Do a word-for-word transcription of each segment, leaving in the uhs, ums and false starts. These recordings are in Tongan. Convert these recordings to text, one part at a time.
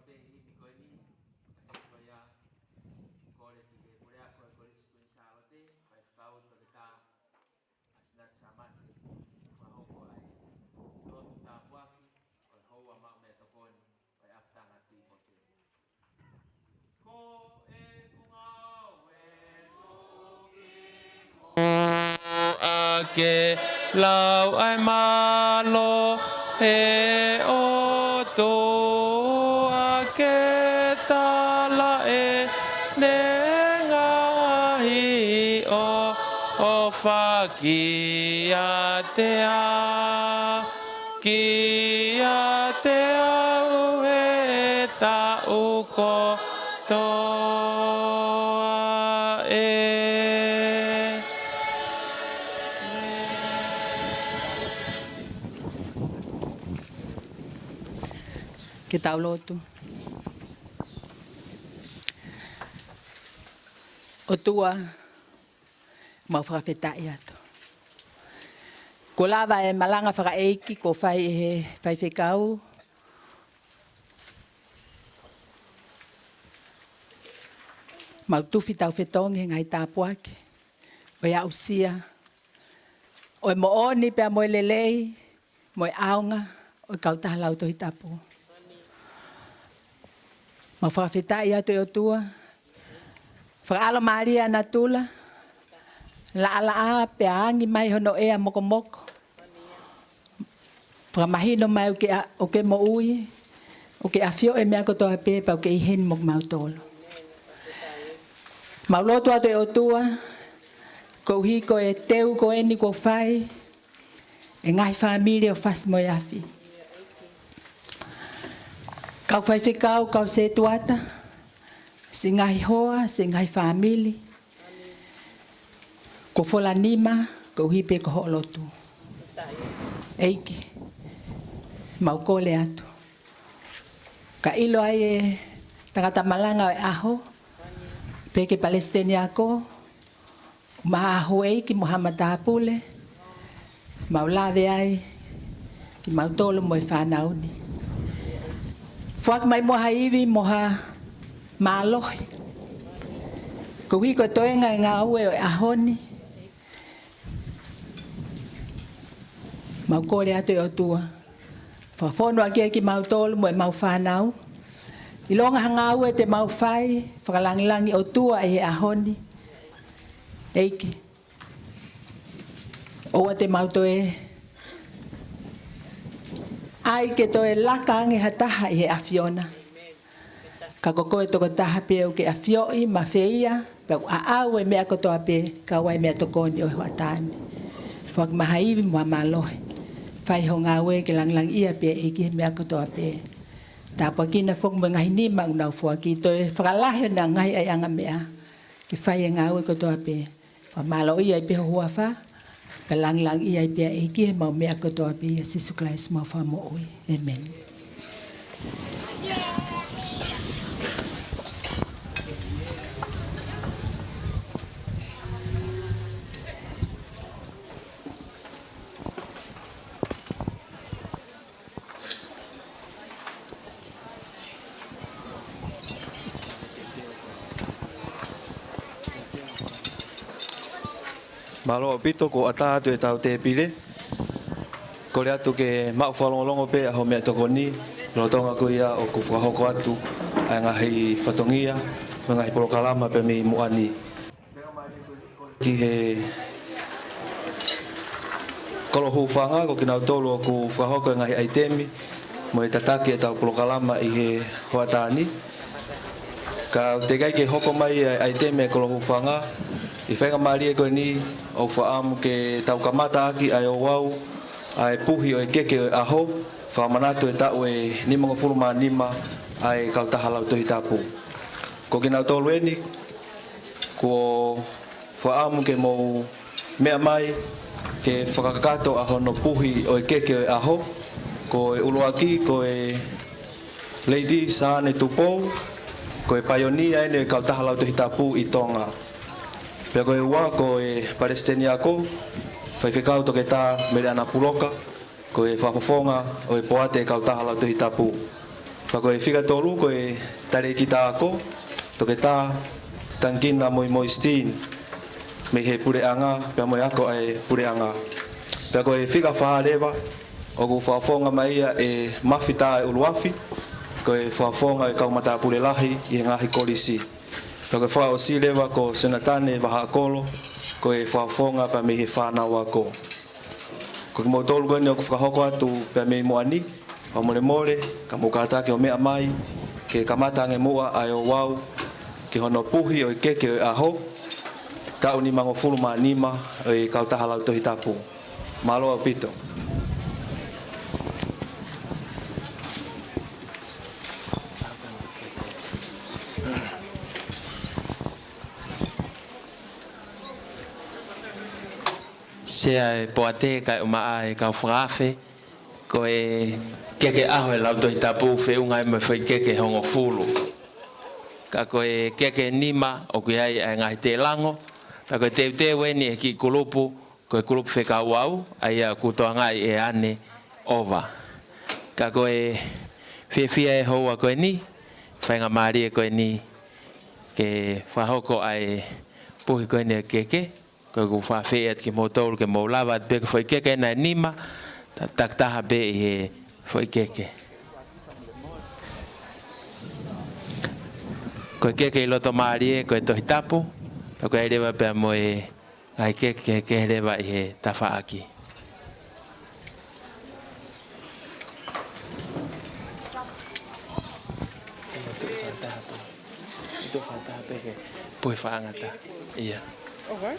Ko ia, kole ki he puleako ʻo e Kolisi Kuini Sālote, Faifekau Toketā ʻAsinate Sāmate, fakahoko ai e lotu tāpuaki ʻo e houa maʻu meʻatokoni ʻo e ʻapitanga Tīmote. Ko e konga ʻo e ʻOtua ke lau ai mālō he ʻOtua ke tala ʻene ngaahi ʻofa kiate au, kiate au he taʻu kotoa ē. Ke tau lotu. ʻOtua, mau fakafetaʻi atu. Kuo lava e malanga fakaʻeiki kuo fai ʻe he faifekau. Mau tufi tau fetongi he ngaahi tāpuaki ʻo e aʻusia ʻo e moʻoni pea mo e lelei mo e ʻaonga ʻo e kautaha lautohi tapu. Mau fakafetaʻi atu ʻe ʻOtua, fakaʻalomālie ʻa natula, laʻalaʻā pea angi mai hono ʻea mokomoko. Fakamahino mai ʻoku ke ʻa-, ʻoku ke moʻui, ʻoku ke ʻafioʻi e meʻa kotoa pē pea ʻoku ke ʻi heni mo kimautolu. Mau lotu atu ʻe ʻOtua, koeʻuhi ko e teu ko eni kuo fai, e ngaahi fāmili ʻo Fasi mo e Afi. Kau faifekau, kau setuata, siʻi ngaahi hoa, siʻi ngaahi fāmili, kuo fola nima, koeʻuhi pē ko hoʻo lotu. ʻEiki, mau kole atu. Ka ʻilo ai e tangata malanga ʻo e ʻaho, pea ki he palesiteni ako, Maʻa houʻeiki mo haʻa matāpule, mau lave ai kimautolu mo e fānau ni. Foaki mai muʻa ha ivi mo ha mālohi. Koeʻuhi ko e toenga e ngāue ʻo e ʻaho ni. Mau kole atu ʻe ʻOtua, fakafonu ʻaki kimautolu mo ʻemau fānau. ʻIlonga ha ngāue te mau fai, fakalangilangi ʻOtua ʻi he ʻaho ni. ʻEiki, ʻoua te mau toe ʻai ke toe laka ange ha taha ʻi he ʻAfiona. Ka ko koe tokotaha pē ʻoku ke ʻafioʻi, mafeia, pea ʻoku ʻaʻau e meʻa kotoa pē, kau ai e meʻatokoni ʻo e hoʻatā ni. Foaki mai ha ivi mo ha mālohi. Fai ho ngāue ke langilangiʻia pē ʻEiki he meʻa kotoa pē. Tāpuekina foki mo e ngaahi nima ʻoku nau foaki, toe fakalahi honau ngaahi ʻaiʻanga meʻa. Ke fai e ngāue kotoa pē. Fakamālōʻia ai pē ho huafa, pea langilangiʻia ai pē ʻEiki he mau meʻa kotoa pē ʻia Sīsū Kalaisi mau Fakamoʻui. ʻĒmeni. Mālō ʻaupito, kuo ʻatā atu ʻetau tēpile. Kole atu ke maʻu fakalongolongo pē ʻa hoʻo meʻatokoni, lolotonga ko ia ʻoku fakahoko atu ʻa e ngaahi fatongia mo e ngaahi polokalama pē mei muʻa ni. Ki he kolo hūfanga, ko kinautolu ʻoku fakahoko e ngaahi ʻaitemi mo e tataki ʻetau polokalama ʻi he hoʻatā ni. Ka ʻoku teʻeki ai ke hoko mai ʻa e ʻaitemi ʻa e kolo hūfanga, ʻi he faingamālie ko eni ʻoku fakaʻamu ke tau kamata ʻaki ʻa e ouau ʻa e puhi ʻo e keke ʻo e ʻaho, fakamanatu e taʻu ʻe nimangofulu mā nima ʻa e kautaha lautohi tapu. Ko kinautolu eni, kuo fakaʻamu ke mou meʻa mai ke fakakakato ʻa hono puhi ʻo e keke ʻo e ʻaho. Ko e ʻuluaki, ko e Lady Sane Tupou, ko e paionia eni ʻo e kautaha lautohi tapu ʻi Tonga. Pea ko e ua, ko e palesiteni ako, Faifekau Toketā Meleana Puloka, ko e fakafofonga ʻo e poate ʻo e kautaha lautohi tapu. Pea ko e fika tolu ko e talēkita ako, Toketā Tangikina Moimoi Steen, mei he puleʻanga, pea mo e ako ʻa e puleʻanga. Pea ko e fika fā leva, ʻoku fakafofonga mai ia ʻe Mafitā ʻUluafi, ko e fakafofonga ʻo e kau matāpule lahi ʻi he ngaahi kolisi. Pea ko e fakaʻosi leva ko Sionatane Vahaʻakolo, ko e fakafofonga pea mei he fānau ako. Ko kimoutolu ko eni ʻoku fakahoko atu pea mei muʻa ni, fakamolemole, ka mou kātaki ʻo meʻa mai, ke kamata ange muʻa ʻa e ouau, ki hono puhi ʻo e keke ʻo e ʻaho, taʻu nimangofulu mā nima ʻo e kautaha Lautohi Tapu. Mālō ʻaupito. Sea ʻe Poate kae ʻumaʻā e kau fakaafe, ko e keke ʻaho ʻo e Lautohi Tapu feʻunga ai mo e foʻi keke hongofulu. Ka ko e keke nima ʻoku ʻi ai ʻa e ngaahi tēlango, ka ko e teuteu eni ʻe he kiʻi kulupu, ko e kulupu fekauʻau, ʻa ia ʻoku tokangaʻi ʻe ʻAne ʻOva. Ka ko e fiefia ʻo e houa ko eni, faingamālie ko eni, ke fakahoko ʻa e puhi ko eni ʻo e keke, ko ʻeku fakaafeʻi atu kimoutolu ke mou lava atu pē ki he foʻi keke ʻe nima, ta-, takitaha pē ʻi he foʻi keke. Ko e keke ʻi loto mālie, ko e Tohi Tapu, pea ko e leva pea mo e ngaahi keke kehekehe leva ʻi he tafaʻaki. Tuʻu fakataha pē. Tuʻu fakataha pē ke puhi fakaʻangata. ʻIa.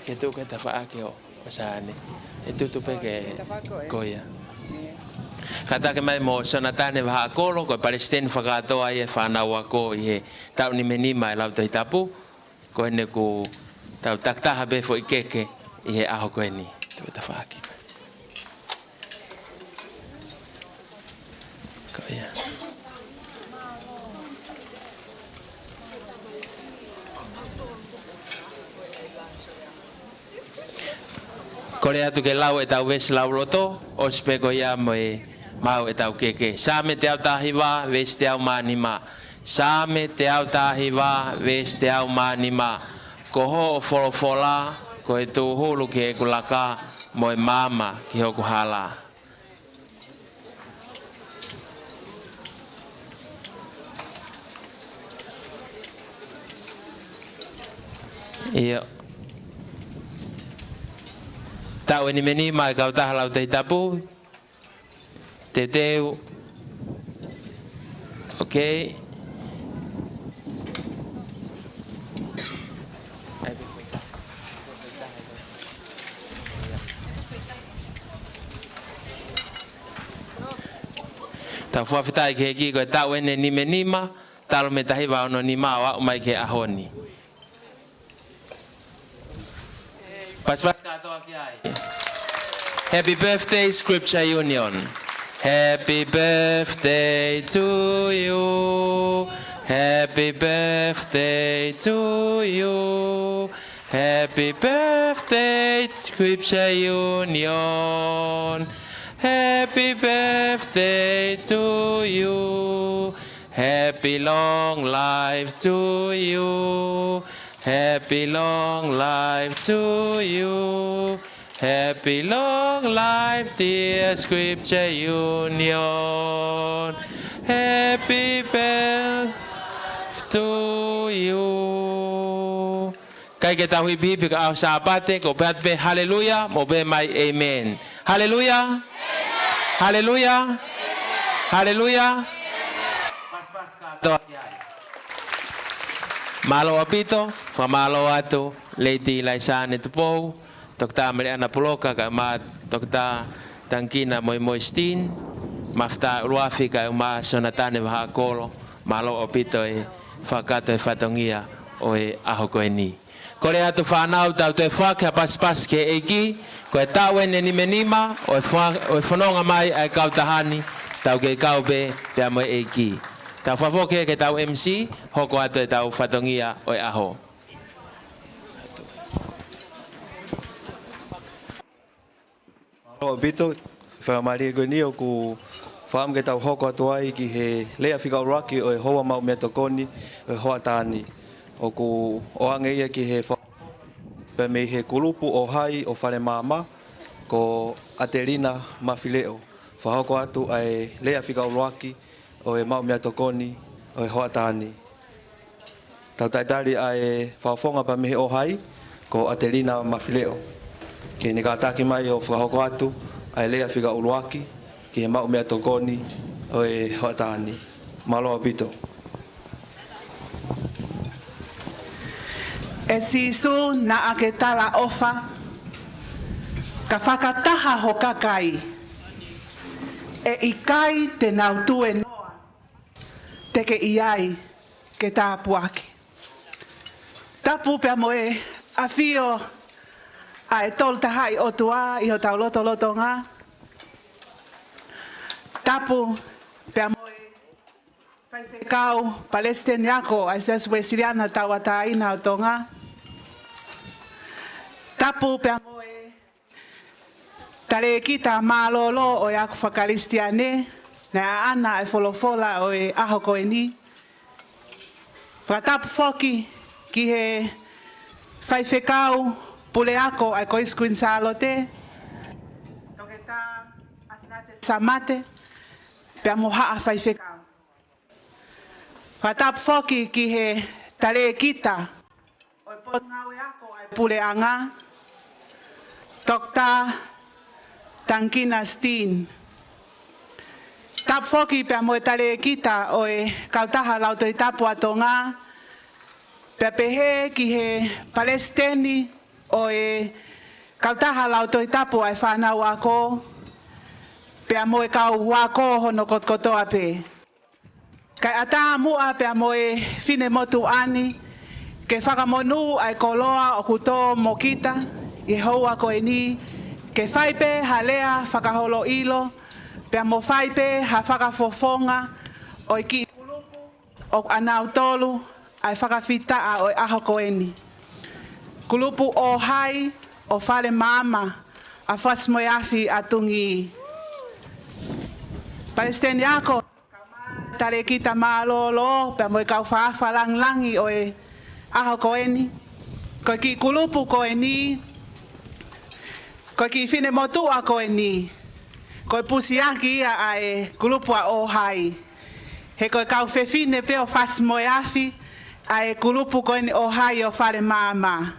Ke tuʻu ki he tafaʻaki ʻo, ʻo Saane. ʻE tuʻu pē ke ko ia. Kātaki mai mo Sionatane Vahaʻakolo, ko e palesiteni fakakātoa ia ʻo e fānau ako ʻi he taʻu nimanima ʻo e Lautohi Tapu. Ko eni ʻoku tau takitaha pē foʻi keke ʻi he ʻaho ko eni. Tuʻu tafaʻaki. Ko ia. Kole atu ke lau ʻetau veesi lauloto, ʻosi pē ko ia mo e maʻu ʻetau keke. Saame teau taha hiva, veesi teau mā nima. Saame teau taha hiva, veesi teau mā nima. Ko hoʻo folofola, ko e tūhulu ki heʻeku laka, mo e maama ki hoku hala. ʻIo. Taʻu ʻe nimanima ʻo e kautaha Lautohi Tapu. Teuteu. OK. Tau fakafetaʻi ki he ʻEiki, ko e taʻu eni ʻe nimanima, talu mei he taha hiva ono nima ʻo aʻu mai ki he ʻaho ni. Pasipasi kātoa ki ai. Happy birthday, Scripture Union. Happy birthday to you. Happy birthday to you. Happy birthday, Scripture Union. Happy birthday to you. Happy long life to you. Happy long life to you. Happy long life, dear Scripture Union. Happy birth to you. Kae ke tau hipihipi ko e ʻaho Sāpate, ko e pehē pē haleluia, mo pehē mai amen. Haleluia. Haleluia. Haleluia. Mālō ʻaupito, fakamālō atu, Lady Laisane Tupou, Toketā Meleʻana Puloka, kae ʻumaʻā Toketā Tangikina Moimoi Steen, Mafitā ʻUluafi, kae ʻumaʻā Sionatane Vahaʻakolo, mālō ʻaupito e fakakakato e fatongia ʻo e ʻaho ko eni. Kole atu fānau, tau toe fakahā pasipasi ki he ʻEiki, ko e taʻu eni ʻe nimanima ʻo e fa-, ʻo e fononga mai ʻa e kautaha ni, tau kei kau pē pea mo e ʻEiki. Tau fakafoki ke tau M C, hoko atu ʻetau fatongia ʻo e ʻaho. Mālō ʻaupito, faingamālie ko eni ʻoku Fakaʻamu ke tau hoko atu ai ki he lea fika ʻuluaki ʻo e houa maʻu meʻatokoni ʻo e hoʻatā ni. ʻOku ʻoange ia ki he fa-, pea mei he kulupu ʻo hai ʻo Falemaama, ko ʻAtelina Mafileʻo. Fakahoko atu ʻa e lea fika ʻuluaki ʻo e maʻu meʻatokoni ʻo e hoʻatā ni. Tau talitali ʻa e fakafofonga pea mei he ʻo hai, ko ʻAtelina Mafileʻo, ke ne kātaki mai ʻo fakahoko atu ʻa e lea fika ʻuluaki ki he maʻu meʻatokoni ʻo e hoʻatā ni. Mālō ʻaupito. ʻE Sīsū naʻa ke talaʻofa, ka fakataha ho kakai, ʻe ʻikai te nau tuēnoa, te ke ʻi ai ke tāpuaki. Tapu pea mo e ʻafio ʻa e Tolu Tahaʻi ʻOtua ʻi hotau lotolotonga. Tapu pea mo e Faifekau Palesiteni Ako ʻa e Siasi Uēsiliana Tauʻatāina ʻo Tonga. Tapu pea mo e talēkita mālōlō ʻo e ako fakakalisitiane, naʻe ʻaʻana ʻa e folofola ʻo e ʻaho ko eni. Fakatapu foki ki he faifekau puleako ʻa e Kolisi Kuini Sālote, Toketā ʻAsinate Samate, pea mo haʻa faifekau. Fakatapu foki ki he talēkita ʻo e Potungāue Ako ʻa e Puleʻanga, Toketā Tangikina Steen. Tapu foki pea mo e talēkita ʻo e Kautaha Lautohi Tapu ʻa Tonga, pea pehē ki he palesiteni ʻo e Kautaha Lautohi Tapu ʻa e Fānau Ako, pea mo e kau ako hono kotokotoa pē. Kae ʻatā muʻa pea mo e finemotuʻa ni ke fakamonū ʻa e koloa ʻoku tō mo kita ʻi he houa ko eni, ke fai pē ha lea fakaholo ʻilo, pea mo fai pē ha fakafofonga ʻo e kiʻi kulupu ʻoku ʻanautolu ʻa e fakafitaʻa ʻo e ʻaho ko eni. Kulupu ʻo hai ʻo Falemaama ʻa Fasi mo e Afi ʻa Tungī. Palesiteni Ako, talēkita mālōlō, pea mo e kau fakaʻaho lāngilangi ʻo e ʻaho ko eni. Ko e kiʻi kulupu ko eni, ko e kiʻi finemotuʻa ko eni, ko e pusiaki ia ʻa e kulupu ʻa ʻo hai. He ko e kau fefine pē ʻo Fasi mo e Afi ʻa e kulupu ko eni ʻo hai ʻo Falemaama.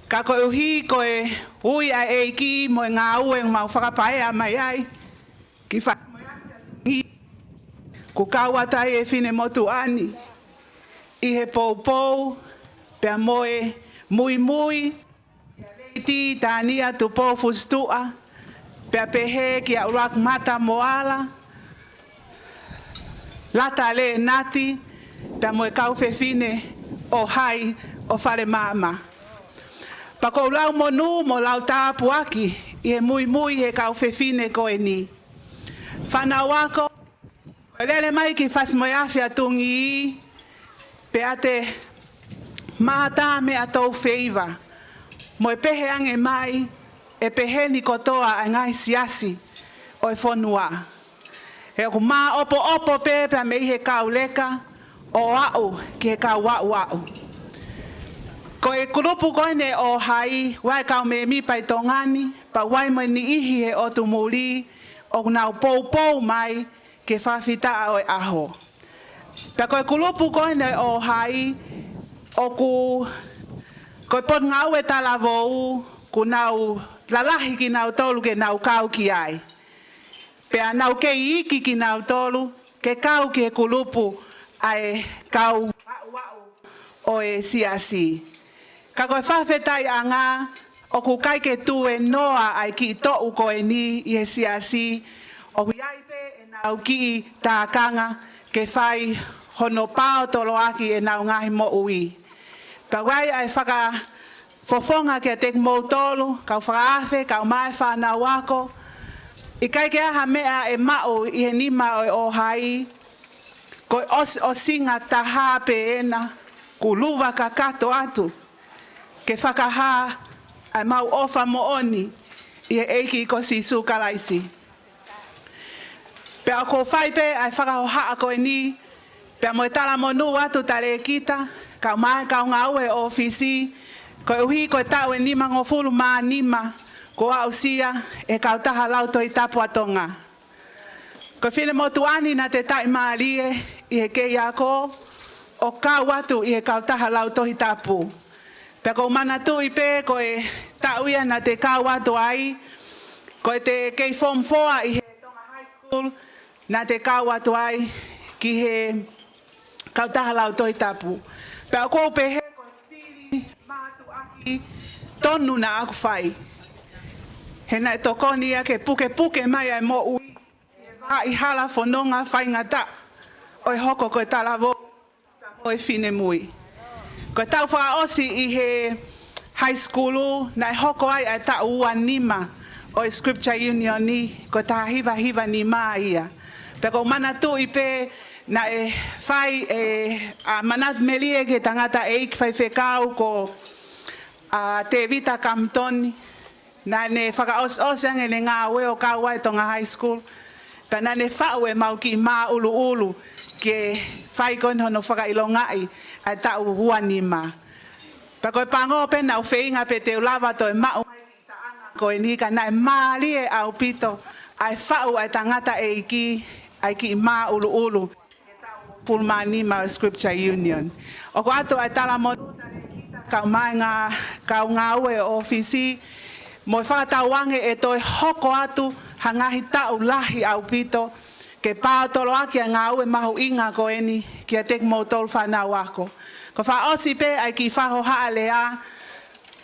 Ka koeʻuhi ko e ui ʻa e ʻEiki mo e ngāue ʻoku mau fakapaea mai ai ki Fasi mo e Afi ʻa Tungī, kuo kau atu ai e finemotuʻa ni ʻi he poupou pea mo e muimui kia Lady Tania Tupou Fusituʻa, pea pehē kia ʻUluaki Mata Moala, Lata Lēnati, pea mo e kau fefine ʻo hai ʻo Falemaama. Pea ʻoku ou lau monū mo lau tāpuaki ʻi he muimui he kau fefine ko eni. Fānau Ako, ko e lele mai ki Fasi mo e Afi ʻa Tungī, pea te mātā meʻa tou feiva, mo e pehē ange mai, ʻe pehē ni kotoa ʻa e ngaahi siasi ʻo e fonua. He ʻoku māʻopoʻopo pē pea mei he kau leka ʻo aʻu ki he kau aʻuaʻu. Ko e kulupu ko eni ʻo hai, ʻoku ʻi ai e kau mēmipa ʻi Tonga ni, pea ʻoku ʻi ai mo e niʻihi he ʻotu muli, ʻoku nau poupou mai ki he fakafitaʻa ʻo e ʻaho. Pea ko e kulupu ko eni ʻo hai, ʻoku, ko e Potungāue Talavou, kuo nau lalahi kinautolu ke nau kau ki ai. Pea nau kei iiki kinautolu ke kau ki he kulupu ʻa e kau aʻuaʻu ʻo e siasi. Ka ko e fakafetaʻiʻanga, ʻoku ʻikai ke tuēnoa ʻa e kiʻi toʻu ko eni ʻi he siasi, ʻoku ʻi ai pē ʻenau kiʻi tākanga ke fai hono paotoloaki ʻenau ngaahi moʻui. Pea ʻoku ʻi ai ʻa e fakafofonga kiate kimoutolu, kau fakaafe, kau mai fānau ako, ʻikai ke ʻi ai ha meʻa ʻe maʻu ʻi he nima ʻo e ʻo hai, ko e ʻosiʻosinga taha pē ena, kuo luva kakato atu ke fakahā ʻa e mau ʻofa moʻoni ʻi he ʻEiki ko Sīsū Kalaisi. Pea ʻoku ou fai pē ʻa e fakahohaʻa ko eni, pea mo e talamonū atu Talēkita, kae ʻumaʻā e kau ngāue ʻo e ʻōfisi, koeʻuhi ko e taʻu ʻe nimangofulu mā nima kuo aʻusia ʻe he Kautaha Lautohi Tapu ʻa Tonga. Ko e finemotuʻa ni naʻa te taʻimālie ʻi he kei ako ʻo kau atu ʻi he Kautaha Lautohi Tapu. Pea ʻoku ou manatuʻi pē ko e taʻu ia naʻa te kau atu ai, ko ʻete kei Form Four ʻi he Tonga High School, naʻa te kau atu ai ki he Kautaha Lautohi Tapu. Pea ʻoku ou pehē ko e fili mātuʻaki tonu naʻa ku fai. He naʻe tokoni ia ke pukepuke mai ʻa e moʻui ʻi he vaʻa hala fononga faingataʻa ʻo e hoko ko e talavou mo e finemui. Ko e taʻu fakaʻosi ʻi he high school, naʻe hoko ai ʻa e taʻu ua nima ʻo e Scripture Union ni, ko e taha hiva hiva nima ia. Pea ʻoku ou manatuʻi pē naʻe fai ʻe, ʻa, manatu melie ki he tangataʻeiki faifekau ko, ʻa, Tēvita Kamutoni, naʻa ne fakaʻosiʻosi ange ʻene ngāue ʻo kau ai Tonga High School. Pea naʻa ne faʻu ʻemau kiʻi māʻuluʻulu ke fai ko eni hono fakaʻilongaʻi ʻa e taʻu ua nima. Pea ko e pango pē naʻa ku feinga pē te u lava toe maʻu mai e kiʻi taʻanga ko eni, ka naʻe mālie ʻaupito ʻa e faʻu ʻa e tangataʻeiki ʻa e kiʻi māʻuluʻulu. Fulu mā nima ʻo e Scripture Union. ʻOku ʻoatu ʻa e talamonū Talēkita, kau mai ngā kau ngāue ʻo e ʻōfisi, mo e fakatauange ʻe toe hoko atu ha ngaahi taʻu lahi ʻaupito ke paotoloaki ʻa e ngāue mahuʻinga ko eni kiate kimoutolu fānau ako. Ko e fakaʻosi pē ʻa e kiʻi fakahohaʻa lea,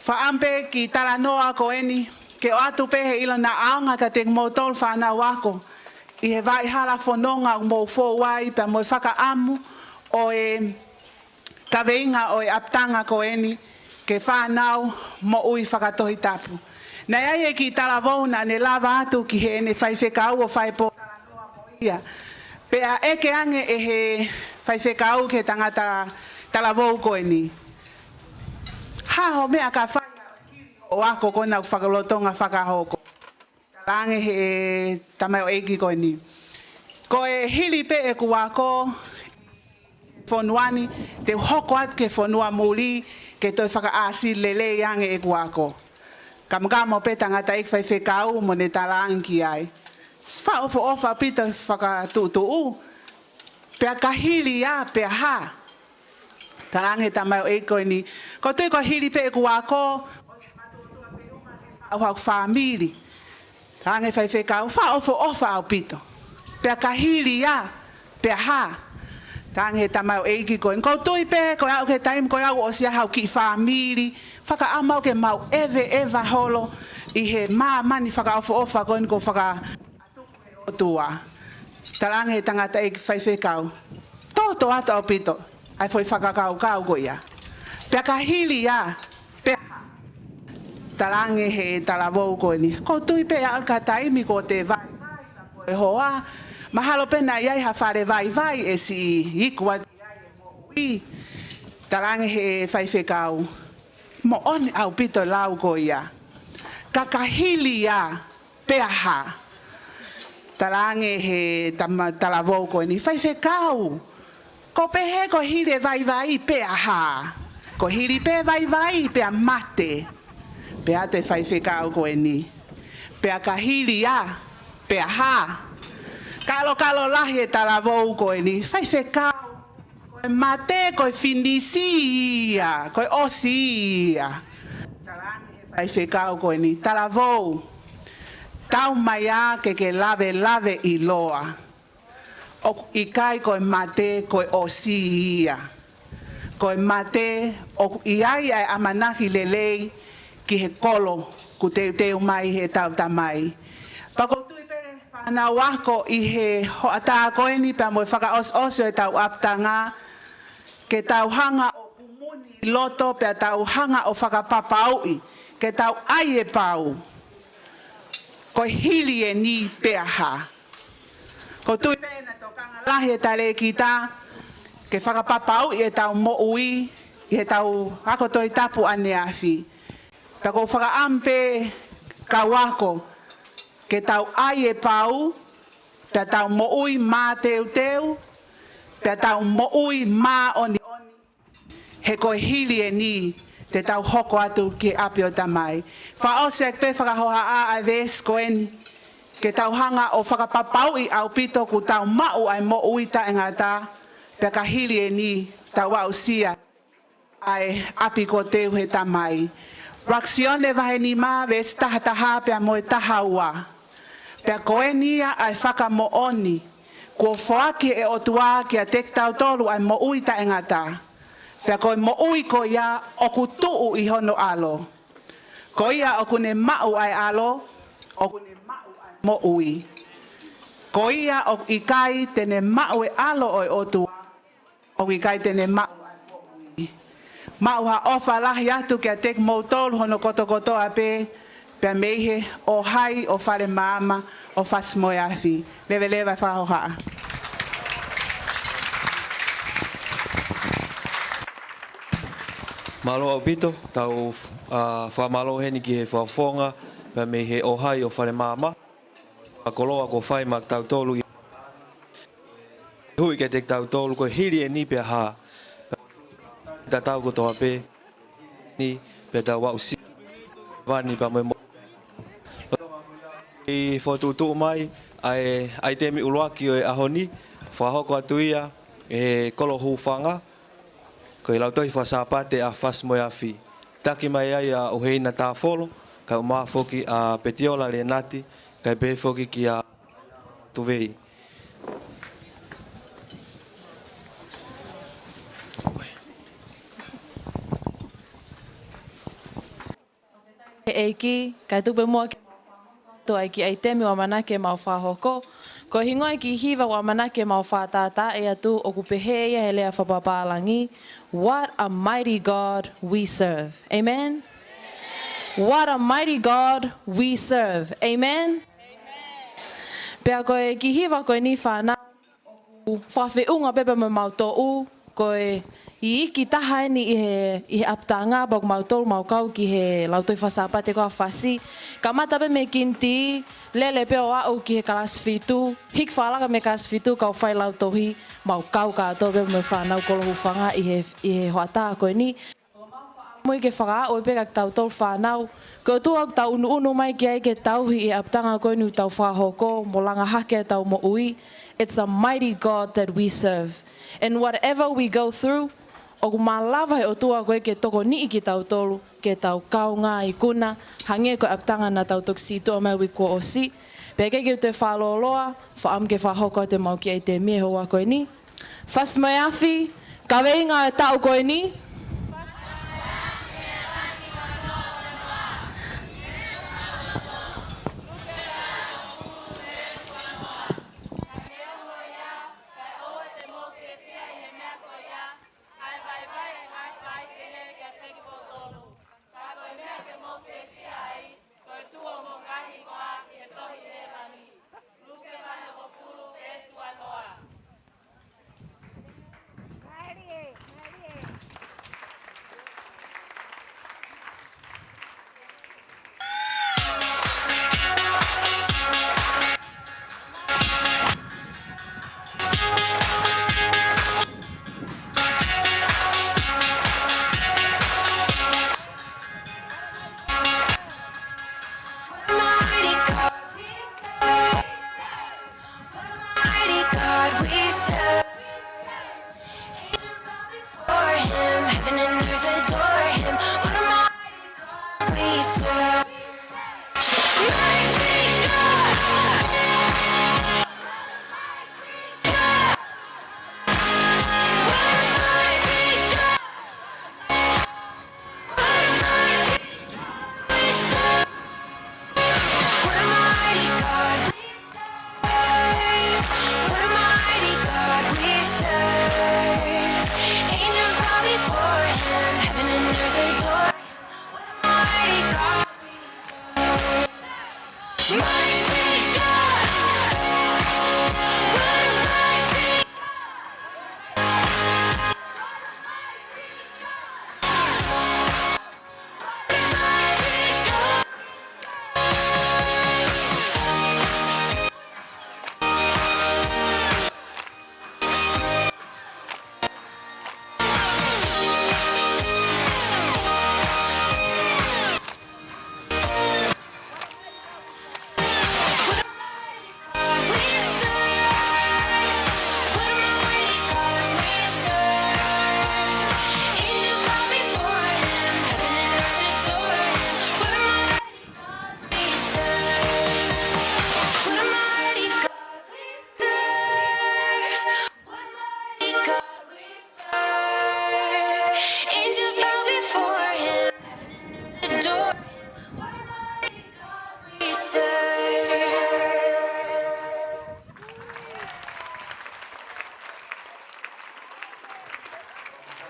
fakaʻamu pē kiʻi talanoa ko eni ke ʻoatu pē he ʻilo naʻa ʻaonga kiate kimoutolu fānau ako ʻi he vaʻa hala fononga ʻoku mou fou ai, pea mo e fakaʻamu ʻo e kaveinga ʻo e ʻapitanga ko eni ke fānau moʻui fakatohi tapu. Naʻe ʻi ai e kiʻi talavou naʻa ne lava atu ki heʻene faifekau ʻo fai pōtalanoa mo ia. Pea ʻeke ange ʻe he faifekau ki he tangata talavou ko eni, "Hā hoʻo meʻa ka fai ʻo ako ko ena ʻoku fakalolotonga fakahoko?" Talaange ʻe he tamaioʻeiki ko eni, "Ko e hili pē ʻeku ako fonua ni, te u hoko atu ki he fonua muli ke toe fakaʻāsili lelei ange ʻeku ako." Kamokamo pē tangataʻeiki faifekau mo ne talaange ki ai, "Fakaʻofoʻofa ʻaupito e fakatuʻutuʻu. Pea ka hili ia, pea hā?" Talaange ʻe he tamaioʻeiki ko eni, "ʻOku ou tui ko e hili pē ʻeku ako, ʻosi matuʻotuʻa feʻunga ke haʻu haʻaku fāmili." Talaange ʻe he faifekau, "Fakaʻofoʻofa ʻaupito. Pea ka hili ia, pea hā?" Talaange ʻe he tamaioʻeiki ko eni, "ʻOku ou tui pē ko e aʻu ki he taimi ko ia ʻoku ʻosi ʻi ai haʻaku kiʻi fāmili, fakaʻamu au ke mau ʻeveʻeva holo ʻi he māmani fakaʻofoʻofa ko eni kuo faka- ʻOtua." Talaange ʻe he tangataʻeiki faifekau, "Toto atu ʻaupito ʻa e foʻi fakakaukau ko ia. Pea ka hili ia, pea hā?" Talaange ʻe he talavou ko eni, "ʻOku ou tui pē ʻe aʻu ki ha taimi kuo te vaivai ka ko e hoa, mahalo pē naʻe ʻi ai ha fale vaivai ʻe siʻi iku atu ai e moʻui." Talaange ʻe he faifekau, "Moʻoni ʻaupito e lau ko ia. Ka ka hili ia, pea hā?" Talaange ʻe he tama- talavou ko eni, "Faifekau, ʻoku pehē ko e hili e vaivai pea hā? Ko e hili pē vaivai pea mate." Pehē atu e faifekau ko eni, "Pea ka hili ia, pea hā?" Kalokalo lahi e talavou ko eni, "Faifekau, ko e mate ko e finisi ia, ko e ʻosi ia." Talaange ʻe he faifekau ko eni, "Talavou, tau mai ā ke ke lavelave ʻiloa. ʻOku ʻikai ko e mate ko e ʻosi ia. Ko e mate ʻoku ʻi ai ʻa e ʻamanaki lelei ki he kolo kuo teuteu mai ʻe heʻetau Tamai." Pea ʻoku ou tui pē fānau ako ʻi he hoʻatā ko eni pea mo e fakaʻosiʻosi ʻo ʻetau ʻapitanga, ke tau hanga ʻo kumuni loto pea tau hanga ʻo fakapapauʻi, ke tau ʻai e pau, ko e hili eni pea hā? ʻOku ou tui pē naʻe tokanga lahi e talēkita ke fakapapauʻi ʻetau moʻui ʻi heʻetau ako Tohi Tapu ʻaneafi. Pea ʻoku ou fakaʻamu pē kau ako ke tau ʻai e pau, pea tau moʻui māteuteu, pea tau moʻui māʻoniʻoni, he ko e hili eni te tau hoko atu ki he ʻapi ʻo e Tamai. Fakaʻosi ʻaki pē fakahohaʻa ʻa e veesi ko eni, ke tau hanga ʻo fakapapauʻi ʻaupito kuo tau maʻu ʻa e moʻui taʻengata, pea ka hili eni tau aʻusia ʻa e ʻapi kuo teu he Tamai. ʻUluaki Sione vahe nima veesi taha taha pea mo e taha ua. Pea ko eni ia ʻa e fakamoʻoni, kuo foaki ʻe he ʻOtua kiate kitautolu ʻa e moʻui taʻengata. Pea ko e moʻui ko ia ʻoku tuʻu ʻi hono ʻAlo. Ko ia ʻoku ne maʻu ʻa e ʻAlo, ʻoku ne maʻu ʻa e moʻui. Ko ia ʻoku ʻikai te ne maʻu e ʻAlo ʻo e ʻOtua, ʻoku ʻikai te ne maʻu ʻa e moʻui. Maʻu ha ʻofa lahi atu kiate kimoutolu hono kotokotoa pē, pea mei he ʻOhai ʻo Falemaama ʻo Fasi mo e Afi. Leveleva e fakahohaʻa. Mālō ʻaupito, tau, ā, fakamālō heni ki he fakafofonga, pea mei he ʻOhai ʻo Falemaama. ʻA e koloa kuo fai maʻa kitautolu ʻi he hui kiate kitautolu, ko e hili eni pea hā. Tatau kotoa pē, ni pea tau aʻusia vani pea mo e mo-, ʻi he fokotuʻutuʻu mai ʻa e ʻaitemi ʻuluaki ʻo e ʻaho ni, fakahoko atu ia ʻe he kolo hūfanga, ko e Lautohi Fakasāpate ʻa Fasi mo e Afi. Taki mai ai ʻa ʻUheina Tāfolo, kae ʻumaʻā foki ʻa Petiola Lenati, kae pehē foki kia Tuvei. ʻEiki, kae tuku pē muʻa ke tuʻu ai ki he ʻaitemi ʻoku ʻamanaki ke mau fakahoko. Ko e hingoa e kiʻi hiva ʻoku ʻamanaki ke mau fakatātaaʻi atu ʻoku pehē ia he lea fakapapālangi, "What a mighty God we serve." Amen? What a mighty God we serve. Amen? Pea ko e kiʻi hiva ko eni fānau, ʻoku fakafeʻunga pē pea mo ʻemau toʻu, ko e iiki taha eni ʻi he, ʻi he ʻapitanga, pea ko mautolu mau kau ki he Lautohi Fakasāpate ko ē ʻa Fasi. Kamata pē mei he kinitī, lele pē ʻo aʻu ki he kalasi fitu, hiki fakalaka mei he kalasi fitu, kau fai lautohi, mau kau kātoa pē mo e fānau kolo hūfanga ʻi he, ʻi he hoʻatā ko eni. Mui ke fakaaʻu pē kia kitautolu fānau, ko e ʻOtua ʻoku tau ʻunuʻunu mai ki ai ke tauhi ʻi he ʻapitanga ko eni ʻoku tau fakahoko, mo langa hake ʻetau moʻui. It's a mighty God that we serve. And whatever we go through, ʻoku malava he ʻOtua ko ē ke tokoniʻi kitautolu, ke tau kaungā ikuna, hangē ko e ʻapitanga naʻa tau toki sītuʻa mai uike kuo ʻosi. Pea ʻikai ke u toe fakalōloa, fakaʻamu ke fakahoko atu ʻemau kiʻi ʻaitemi he houa ko eni. Fasi mo e Afi, kaveinga ʻo e taʻu ko eni. What a mighty God we serve. What a mighty God we serve. Angels bow before him, heaven and earth adore him. What a mighty God we serve. Mighty God. What a mighty God. What a mighty God we serve. What a mighty God we serve. What a mighty God we serve. Angels bow before him. Heaven and earth adore him. What a mighty God we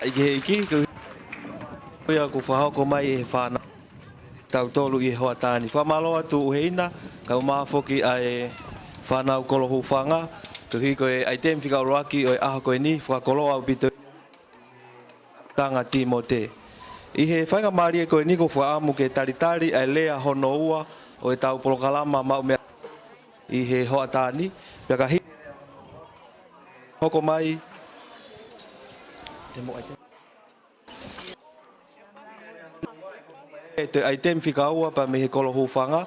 ʻEiki, he ʻEiki, ko ia kuo fakahoko mai ʻe he fānau tautolu ʻi he hoʻatā ni. Fakamālō atu ʻUheina, kae ʻumaʻā foki ʻa e fānau kolo Hūfanga, koeʻuhi ko e ʻaitemi fika ʻuluaki ʻo e ʻaho ko eni, fakakoloa ʻaupito ʻapitanga Tīmote. ʻI he faingamālie ko eni ʻoku ou fakaʻamu ke talitali ʻa e lea hono ua ʻo ʻetau polokalama maʻu meʻa ʻi he hoʻatā ni, pea ka hiki hoko mai. Te mo ʻaitemi. ʻE toe ʻaitemi fika ua pea mei he kolo Hūfanga,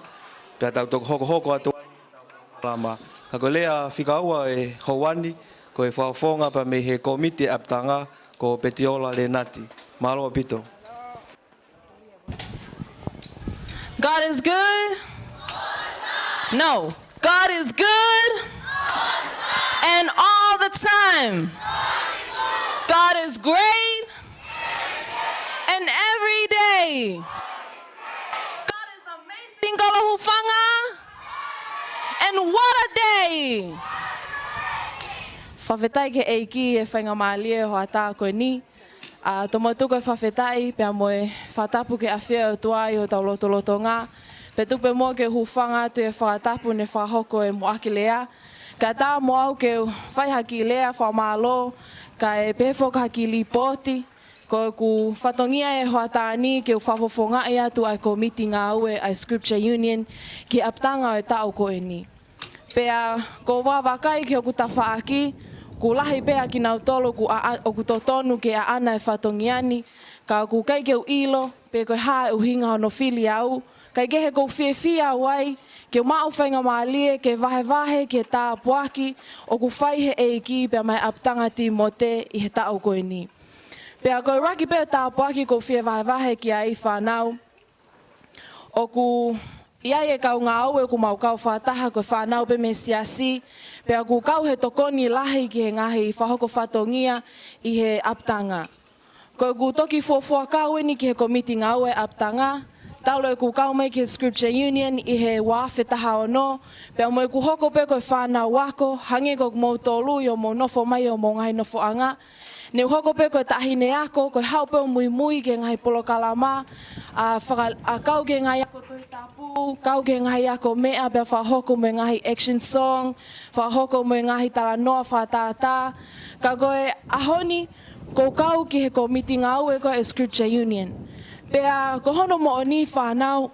pea tau toki hokohoko atu ai ʻetau polokalama. Ka ko e lea fika ua ʻo e houa ni, ko e fakafofonga pea mei he kōmiti ʻapitanga ko Petiola Lenati. Mālō ʻaupito. God is good. No. God is good. And all the time. God is great. And every day. God is amazing, kolo Hūfanga. And what a day. Fakafetaʻi ki he ʻEiki he faingamālie hoʻatā ko eni. ʻA, tomuʻa tuku e fakafetaʻi pea mo e fakatapu ki he ʻafio ʻa e ʻOtua ʻi hotau lotolotonga. Pea tuku pē muʻa ke u hūfanga atu he fakatapu ne fakahoko ʻe he muʻaki lea. Kae ʻatā mo au ke u fai ha kiʻi lea fakamālō, kae pehē foki ha kiʻi lipooti, ko ʻeku fatongia he hoʻatā ni ke u fakafofongaʻi atu ʻa e kōmiti ngāue ʻa e Scripture Union ki he ʻapitanga ʻo e taʻu ko eni. Pea ʻoku ou vakai ki hoku tafaʻaki, ʻoku lahi pē ʻa kinautolu ʻoku ʻa-, ʻoku totonu ke ʻaʻana e fatongia ni, ka ʻoku ʻikai ke u ʻilo pe ko e hā e ʻuhinga hono fili au, kae kehe ʻoku ou fiefia au ai ke u maʻu faingamālie ke vahevahe ki he tāpuaki ʻoku fai ʻe he ʻEiki pea mei he ʻapitanga Tīmote ʻi he taʻu ko eni. Pea ko e ʻuluaki pē tāpuaki ʻoku ou fie vahevahe ki ai, fānau, ʻoku ʻi ai e kau ngāue ʻoku mau kau fakataha ko e fānau pē mei he siasi, pea ʻoku kau he tokoni lahi ki he ngaahi fakahoko fatongia ʻi he ʻapitanga. Ko ʻeku toki fuofua kau eni ki he kōmiti ngāue ʻapitanga, talu ʻeku kau mai ki he Scripture Union ʻi he ua afe taha ono, pea mo ʻeku hoko pē ko e fānau ako, hangē ko kimoutolu ʻi hoʻomou nofo mai ʻi homou ngaahi nofoʻanga, ne u hoko pē ko e taʻahine ako, ko e haʻu pē ʻo muimui ki he ngaahi polokalama, ʻa faka-, ʻa kau ki he ngaahi ako Tohi Tapu, kau ki he ngaahi ako meʻa, pea fakahoko mo e ngaahi action song, fakahoko mo e ngaahi talanoa fakatātā. Ka ko e ʻaho ni, ʻoku ou kau ki he kōmiti ngāue ko e Scripture Union. Pea ko hono moʻoni, fānau,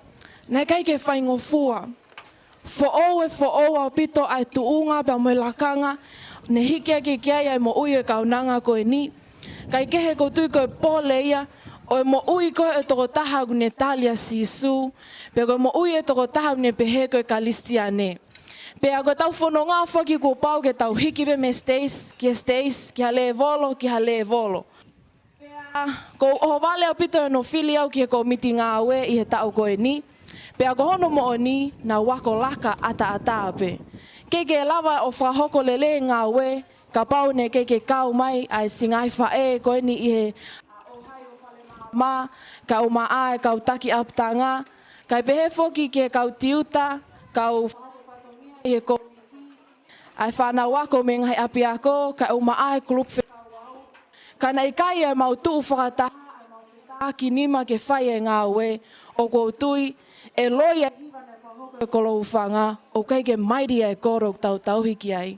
naʻe ʻikai ke faingofua. Foʻou ʻe foʻou ʻaupito ʻa e tuʻunga pea mo e lakanga ne hiki hake ki ai ʻa e moʻui ʻo e kaunanga ko eni. Kae kehe, ʻoku ou tui ko e pole ia ʻo e moʻui ko ē ʻo e tokotaha ʻoku ne tali ʻa Sīsū, pea ko e moʻui ʻo e tokotaha ʻoku ne pehē ko e Kalisitiane. Pea ko ʻetau fononga foki kuo pau ke tau hiki pē mei he siteisi ki he siteisi, ki ha lēvolo ki ha lēvolo. Pea ʻoku ou ʻohovale ʻaupito hono fili au ki he kōmiti ngāue ʻi he taʻu ko eni. Pea ko hono moʻoni, naʻá ku ako laka ʻataʻatā pē. ʻIkai ke lava ʻo fakahoko lelei e ngāue kapau naʻe ʻikai ke kau mai ʻa e siʻi ngaahi faʻē ko eni ʻi he ʻaho ʻo e falemāmā, kae ʻumaʻā e kau taki ʻapitanga, kae pehē foki ki he kau tiuta, kau fakahoko fatongia ʻi he kōmiti, ʻa e fānau ako mei he ngaahi ʻapiako, kae ʻumaʻā e kulupu fekauʻau. Ka naʻe ʻikai ʻemau tuʻu fakataha, ʻemau fetakinima ke fai e ngāue, ʻoku ou tui ʻe loi ʻa e hiva naʻe fakahoko ʻe he kolo Hūfanga, ʻoku ʻikai ke mighty ʻa e kolo ʻoku tau tauhi ki ai.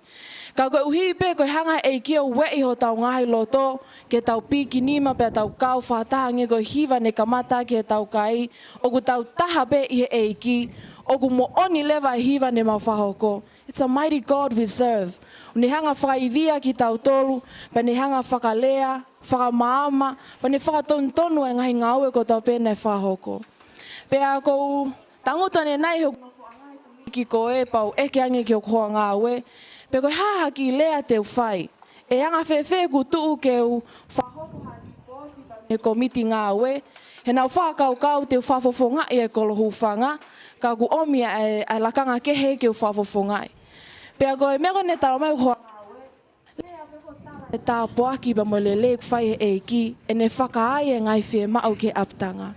Ka koeʻuhi pē ko e hanga ʻe he ʻEiki ʻo ueʻi hotau ngaahi loto ke tau pikinima pea tau kau fakataha, hangē ko e hiva ne kamata ʻaki ʻetau kai, ʻoku tau taha pē ʻi he ʻEiki, ʻoku moʻoni leva e hiva ne mau fakahoko. It's a mighty God we serve. ʻOku ne hanga ʻo fakaivia kitautolu, pea ne hanga ʻo fakalea, fakamaama, pea ne fakatonutonu e ngaahi ngāue kotoa pē naʻe fakahoko. Pea ʻoku ou tangutu ʻanenai he ʻoku ou nofoʻanga he tuʻi ko ē pea u ʻeke ange ki hoku hoa ngāue, pe ko e hā ha kiʻi lea te u fai. ʻE anga fēfē ʻeku tuʻu ke u fakahoko ha lipooti pea mei he kōmiti ngāue, he naʻá ku fakakaukau te u fakafofongaʻi e kolo Hūfanga, ka ʻoku ʻomi ʻa e, ʻa e lakanga kehe ke u fakafofongaʻi. Pea ko e meʻa ko ē naʻe talamai ʻe hoku hoa ngāue, lea pē ko e tala e tāpuaki pea mo e lelei ʻoku fai ʻe he ʻEiki, ʻene fakaai e ngaahi fiemaʻu ki he ʻapitanga.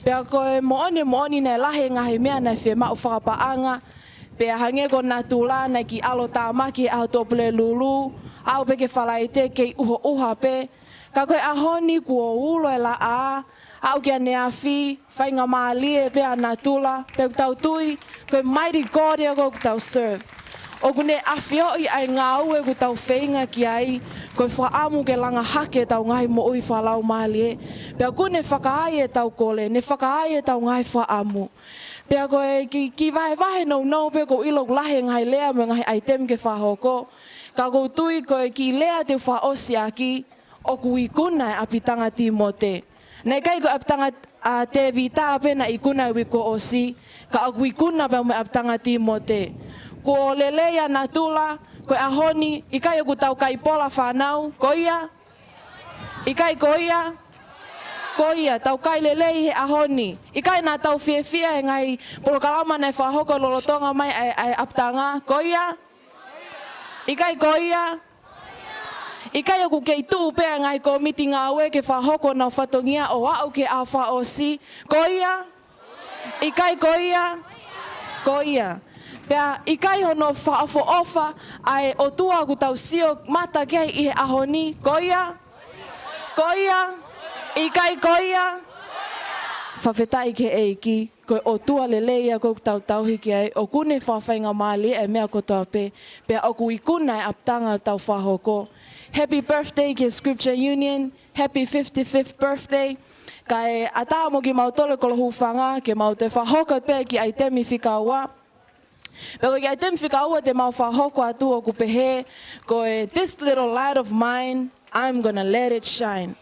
Pea ko e moʻoni, moʻoni naʻe lahi e ngaahi meʻa naʻe fiemaʻu fakapaʻanga, pea hangē ko natula naʻe kiʻi ʻalotāmaki he ʻaho Tuʻapulelulu, aʻu pē ki he Falaite kei ʻuhoʻuha pē, Ka ko e ʻaho ni kuo ulo e laʻā, aʻu ki ʻaneafi, faingamālie pē ʻa natula, pea ʻoku tau tui, ko e mighty God ia ʻoku tau serve. ʻOku ne ʻafioʻi ʻa e ngāue ʻoku tau feinga ki ai, ko e fakaʻamu ke langa hake ʻetau ngaahi moʻui fakalaumālie. Pea ʻoku ne fakaai ʻetau kole, ne fakaai ʻetau ngaahi fakaʻamu. Pea ko e kiʻi, kiʻi vahevahe nounou pē, ʻoku ou ʻilo ʻoku lahi e ngaahi lea mo e ngaahi ʻaitemi ke fakahoko. Ka ʻoku ou tui ko e kiʻi lea te u fakaʻosi ʻaki, ʻoku ikuna e ʻapitanga Tīmote. Naʻe ʻikai ko e ʻapitanga ʻa Tēvita pē naʻe ikuna he uike kuo ʻosi, ka ʻoku ikuna pē mo e ʻapitanga Tīmote. Kuo lelei ʻa natula, ko e ʻaho ni, ʻikai ʻoku tau kai pola fānau, ko ia? ʻIkai ko ia? Ko ia, tau kai lelei he ʻaho ni. ʻIkai naʻa tau fiefia he ngaahi polokalama naʻe fakahoko lolotonga mai ʻa e, ʻa e ʻapitanga, ko ia? ʻIkai ko ia? ʻIkai ʻoku kei tuʻu pē ʻa e ngaahi kōmiti ngāue ke fakahoko honau fatongia ʻo aʻu ki he ʻaho fakaʻosi, ko ia? ʻIkai ko ia? Ko ia. Pea ʻikai hono fakaʻofoʻofa ʻa e ʻOtua ʻoku tau sio mata ki ai ʻi he ʻaho ni, ko ia? Ko ia? ʻIkai ko ia? Fakafetaʻi ki he ʻEiki, ko e ʻOtua lelei ia ʻoku tau tauhi ki ai, ʻoku ne fakafaingamālie e meʻa kotoa pē, pea ʻoku ikuna e ʻapitanga ʻoku tau fakahoko. Happy birthday ki he Scripture Union, happy fifty-fifth birthday. Kae ʻatā mo kimautolu e kolo hūfanga, ke mau toe fakahoko pē kiʻi ʻaitemi fika ua. Pea ko e kiʻi ʻaitemi fika ua te mau fakahoko atu ʻoku pehē, ko e "This little light of mine, I'm gonna let it shine."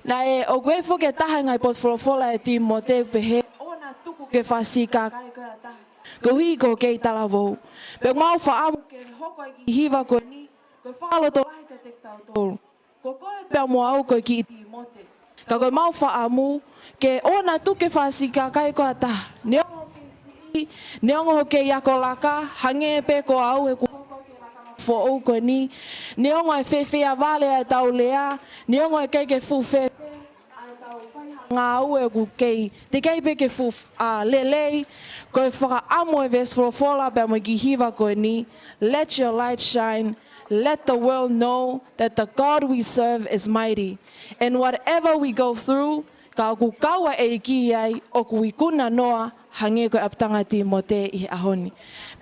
Naʻe ʻoku ʻi ai foki e taha e ngaahi potu folofola ʻa Tīmote ʻoku pehē, ʻoua naʻa tuku ke fakasiʻi kakai koe ʻa taha, koeʻuhi ʻoku ke kei talavou. Pea ʻoku mau fakaʻamu ke hoko e kiʻi hiva ko eni, ko e fakalotolahi kiate kitautolu. Ko koe pea mo au ko e kiʻi Tīmote. Ka ko ʻemau fakaʻamu, ke ʻoua naʻa tuku ke fakasiʻi kakai koe ʻa taha. Neongo hoʻo kei siʻi, neongo hoʻo kei ako laka, hangē pē ko au he kuo hoko ki he lakanga foʻou ko eni. Neongo e fēfē vale ʻetau lea, neongo ʻe ʻikai ke fuʻu fēfē ʻa ʻetau fai ha ngāue ʻoku kei teʻeki ai pē ke fuʻu, ʻa, lelei, ko e fakaʻamu e veesi folofola pea mo e kiʻi hiva ko eni, "Let your light shine, let the world know that the God we serve is mighty. And whatever we go through, ka ʻoku kau ʻa e ʻEiki ai, ʻoku ikuna noa hangē ko e ʻapitanga Tīmote ʻi he ʻaho ni."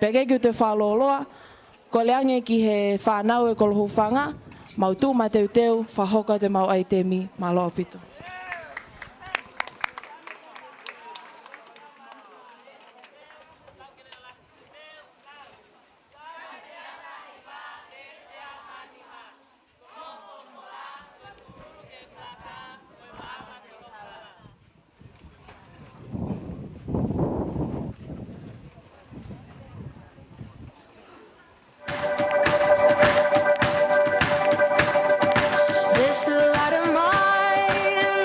Pea ke kiu te fakalōloa, kole ange ki he fānau e kolo hūfanga, mau tuʻu mateuteu, fakahoko atu ʻemau ʻaitemi, mālō ʻaupito. This light of mine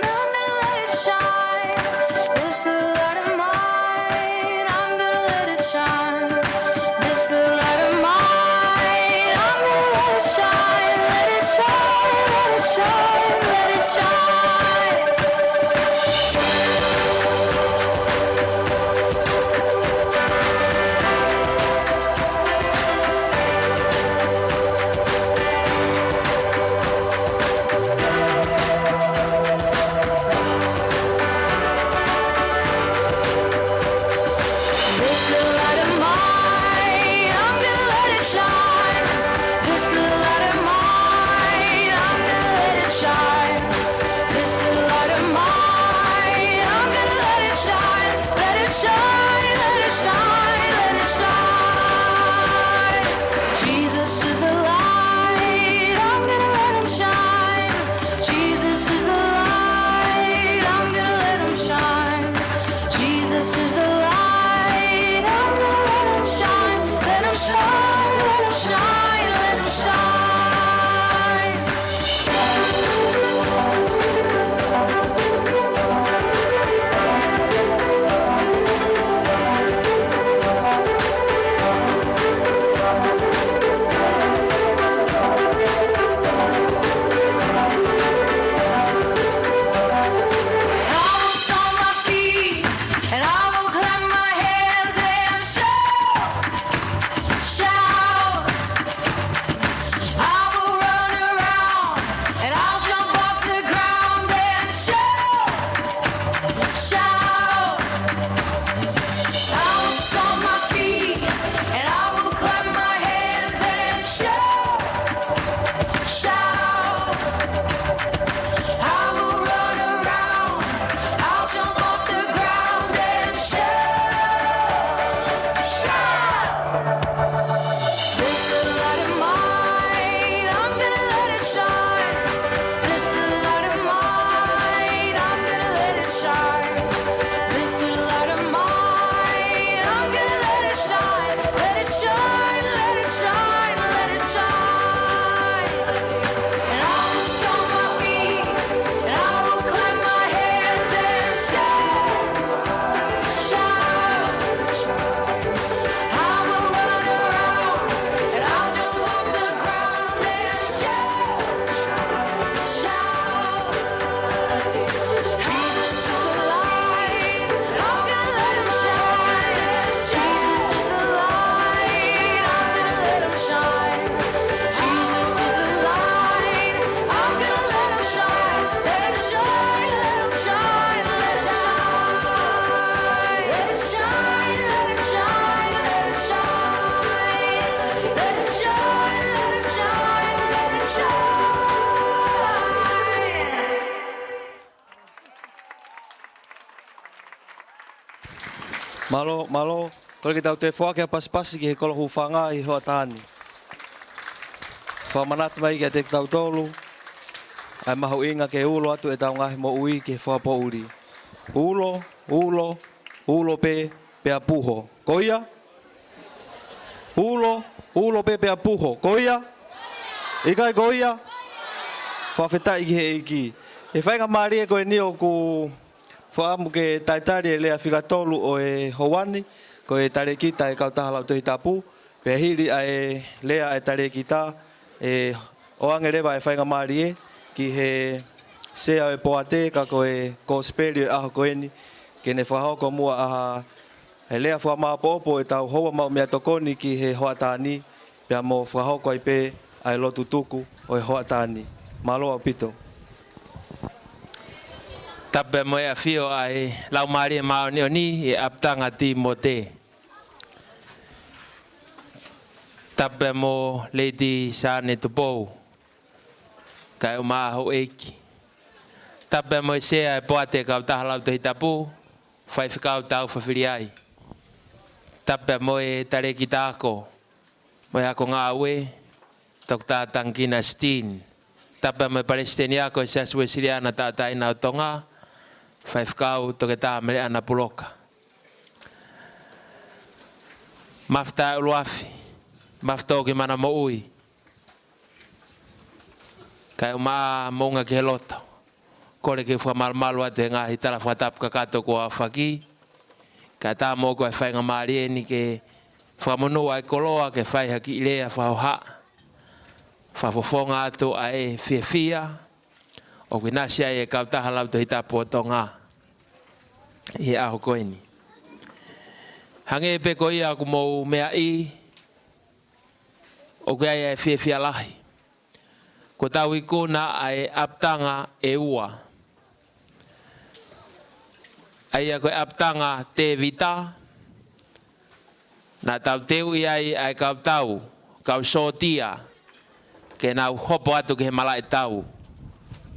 Mālō, mālō. Kole ke tau toe foaki ʻa e pasipasi ki he kolo hūfanga ʻi he hoʻatā ni. Fakamanatu mai kiate kitautolu ʻa e mahuʻinga ke ulo atu ʻetau ngaahi moʻui ki he fakapoʻuli. Ulo, ulo, ulo pē, pea puho. Ko ia? Ulo, ulo pē pea puho. Ko ia? ʻIkai ko ia? Fakafetaʻi ki he ʻEiki. ʻI he faingamālie ko eni ʻoku fakaʻamu ke talitali e lea fika tolu ʻo e houa ni, ko e talēkita ʻa e Kautaha Lautohi Tapu, pea hili ʻa e lea ʻa e talēkita, ʻe ʻoange leva e faingamālie ki he sea ʻo e poate ka ko e kosipeli ʻo e ʻaho ko eni, ke ne fakahoko muʻa ʻa e lea fakamāʻopoʻopo ʻetau houa maʻu meʻatokoni ki he hoʻatā ni, pea mo fakahoko ai pē ʻa e lotu tuku ʻo e hoʻatā ni. Mālō ʻaupito. Tapu mo e ʻafio ʻa e Laumālie Māʻoniʻoni ʻi he ʻapitanga Tīmote. Tapu mo Lady Sane Tupou, kae ʻumaʻā houʻeiki. Tapu mo e sea ʻo e poate Kautaha Lautohi Tapu, Faifekau Taufa Filiai. Tapu mo e talēkita ako mo e ako ngāue, Toketā Tangikina Steen. Tapu mo e palesiteni ako ʻo e Siasi Uēsiliana Tauʻatāina ʻo Tonga, Faifekau Toketā Meleʻana Puloka. Mafutaʻi ʻuluafi, mafutō ki mana moʻui, kae ʻumaʻā moʻunga ki he loto. Kole ke u fakamalumalu atu he ngaahi tala fakatapu kakato kuo aofaki. Kae ʻatā moʻoku ʻa e faingamālie ni ke fakamonū ʻa e koloa ke fai ha kiʻi lea fakahohaʻa, fakafofonga atu ʻa e fiefia ʻoku ʻinasi ai e Kautaha Lautohi Tapu ʻo Tonga ʻi he ʻaho ko eni. Hangē pē ko ia ʻoku mou meaʻi, ʻoku ʻi ai ʻa e fiefia lahi. Kuo tau ikuna ʻa e ʻapitanga ʻe ua. ʻA ia ko e ʻapitanga Tēvita, naʻa tau teuʻi ai ʻa e kau tau, kau sōtia, ke nau hopo atu ki he malaʻe tau.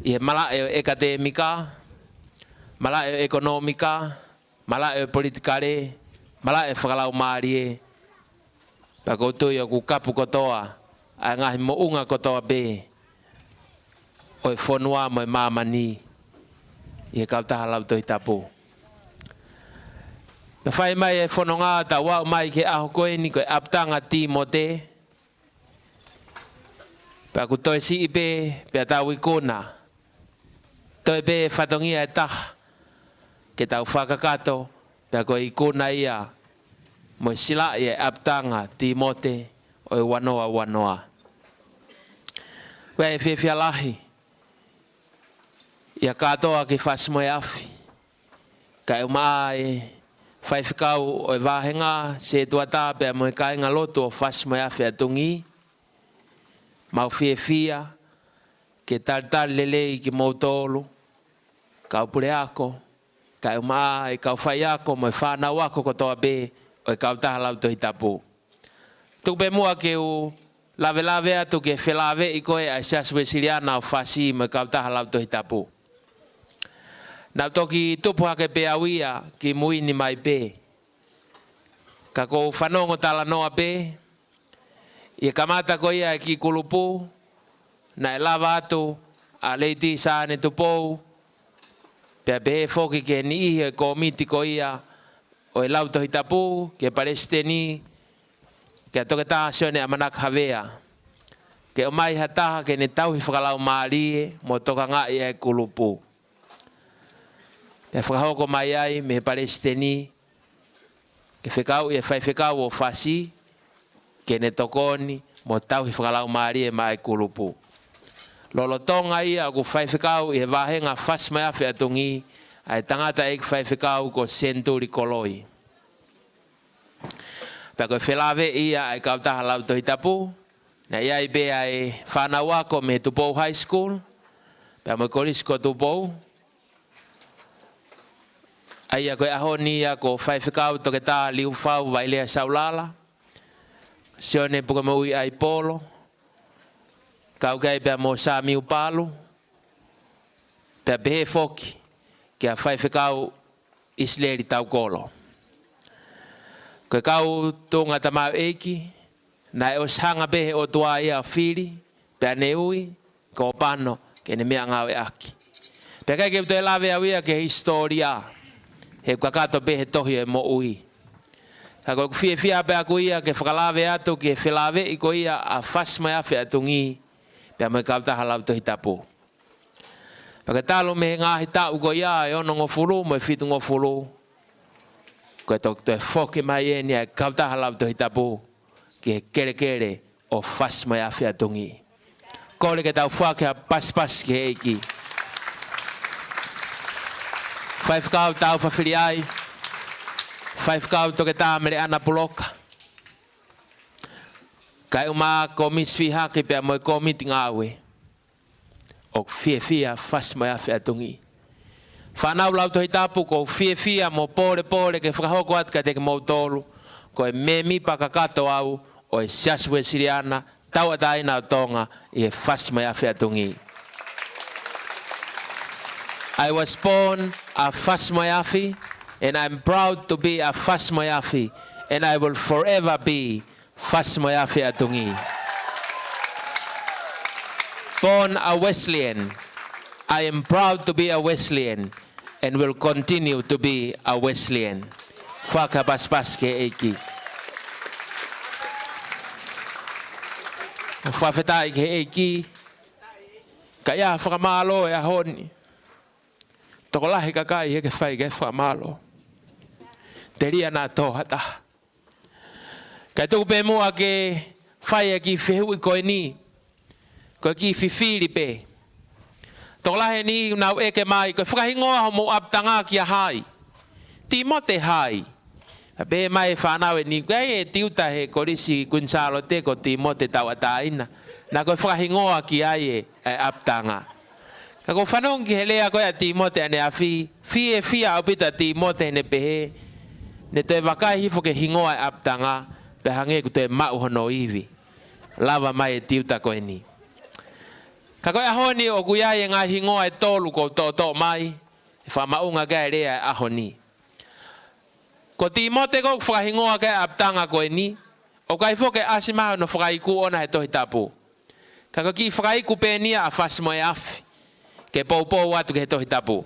ʻI he malaʻe ʻo e ʻekatēmika, malaʻe ʻo e ʻekonōmika, malaʻe ʻo e politikale, malaʻe ʻo e fakalaumālie, pea ʻoku ou tui ʻoku kapu kotoa ʻa e ngaahi moʻunga kotoa pē ʻo e fonua mo e māmani ʻi he Kautaha Lautohi Tapu. Naʻe fai mai e fononga ʻo tau aʻu mai ki he ʻaho ko eni ko e ʻapitanga Tīmote, pea ʻoku toe siʻi pē, pea tau ikuna. Toe pē fatongia ʻe taha ke tau fakakakato, pea ko e ikuna ia mo e silaʻi e ʻapitanga Tīmote ʻo e ua noa ua noa. ʻOku ʻi ai e fiefia lahi ʻia kātoa ki Fasi mo e Afi, kae ʻumaʻā e faifekau ʻo e vāhenga, setuata pea mo e kāingalotu ʻo Fasi mo e Afi ʻa Tongi. Mau fiefia ke talitali lelei kimoutolu, kau puleako, kae ʻumaʻā e kau faiako mo e fānau ako kotoa pē ʻo e Kautaha Lautohi Tapu. Tuku pē muʻa ke u lavelave atu ki he felāveʻi ko ē ʻa e Siasi Uēsiliana ʻo Fasi mo e Kautaha Lautohi Tapu. Naʻá ku toki tupu hake pē au ia kimui ni mai pē. Ka ʻoku ou fanongo talanoa pē, ʻi he kamata ko ia e kiʻi kulupu, naʻe lava atu ʻa Lady Sane Tupou, pea pehē foki ki he niʻihi ʻo e kōmiti ko ia ʻo e Lautohi Tapu, ki he palesiteni, kia Toketā Sione ʻAmanaki Havea, ke ʻomai ha taha ke ne tauhi fakalaumālie mo tokangaʻi e kulupu. Pea fakahoko mai ai mei he palesiteni, ke fekauʻi e faifekau ʻo Fasi, ke ne tokoni mo tauhi fakalaumālie maʻa e kulupu. Lolotonga ia ʻoku faifekau ʻi he vāhenga Fasi mo e Afi ʻa Tongi ʻa e tangataʻeiki faifekau ko Senituli Koloi. Pea ko e felāveʻi ia ʻa e Kautaha Lautohi Tapu, naʻe ʻi ai pē ʻa e fānau ako mei he Tupou High School, pea mo e Kolisi ko Tupou. ʻA ia ko e ʻaho ni ia ko Faifekau Toketā Liufau Vailea Saulala, Sione Pukemoʻui ʻAipolo, kau ki ai pea mo Samiu Palu, pea pehē foki kia Faifekau ʻIsileli Taukolo. Ko e kau tuʻunga tamaioʻeiki, naʻe ʻosi hanga pē he ʻOtua ia ʻo fili, pea ne ui, ko Pano, ke ne meʻangāueʻaki. Pea ʻikai ke u toe lave au ia ki he hisitōlia, he ʻoku kakato pē he tohi ʻo e moʻui. Ka ko ʻeku fiefia pē ʻaʻaku ia ke fakalave atu ki he felāveʻi ko ia ʻa Fasimaeafe ʻa Tungī, pea mo e kautaha Lautohi Tapu. Pea ka talu mei he ngaahi taʻu ko ia ʻe onongofulu mo e fitungofulu, ko e toki toe foki mai eni ʻa e kautaha Lautohi Tapu ki he kelekele ʻo Fasimaeafe ʻa Tungī. Kole ke tau foaki ha pasipasi ki he ʻEiki. Faifekau Tāufa Filiai, Faifekau Toketā Meleʻana Puloka, kaeʻumaʻā Komisi Fehālaaki pea mo e Komiti Ngāue. ʻOku fiefia Fasimaeafe ʻa Tungī. Fānau Lautohi Tapu, ʻoku ou fiefia mo pōlepole ke fakahoko atu kiate kimoutolu, ko e mēmipa kakato au ʻo e Siasi Uēsiliana Tauʻatāina ʻo Tonga ʻi he Fasimaeafe ʻa Tungī. I was born a Fasimaeafe, and I'm proud to be a Fasimaeafe, and I will forever be Fasimaeafe ʻa Tungī. Born a Wesleyan, I am proud to be a Wesleyan and will continue to be a Wesleyan. Foaki ha pasipasi ki he ʻEiki. Fakafetaʻi ki he ʻEiki. Ka ʻi ai ha fakamālō he ʻaho ni, tokolahi kakai ʻe ʻikai ke fai ki ai e fakamālō. Telia naʻa tō ha taha. Kae tuku pē muʻa ke fai e kiʻi fehuʻi ko eni, ko e kiʻi fifili pē. Tokolahi eni ʻoku nau ʻeke mai, ko e fakahingoa hoʻomou ʻapitanga kia hai? Tīmote hai? Pea pehē mai e fānau eni, ko e tiuta he Kolisi Kuini Sālote ko Tīmote Tauʻatāina. Naʻa ko e fakahingoa ki ai e, e ʻapitanga. Ka ʻoku ou fanongo ki he lea ko ē ʻa Tīmote ʻaneafi, fiefia ʻaupito ʻa Tīmote heʻene pehē, ne toe vakai hifo ki he hingoa e ʻapitanga, pea hangē kuo toe maʻu hono ivi. Lava mai e tiuta ko eni. Ka ko e ʻaho ni ʻoku ʻi ai e ngaahi hingoa ʻe tolu kuo toʻotoʻo mai, ʻe fakamaʻunga ki ai e lea e ʻaho ni. Ko Tīmote ko ē ʻoku fakahingoa ki ai e ʻapitanga ko eni, ʻoku ʻikai foki ke ʻasi mai hono fakaiku ʻona he Tohi Tapu. Ka ko e kiʻi fakaiku pē eni ia ʻa Fasimaeafe, ke poupou atu ki he Tohi Tapu.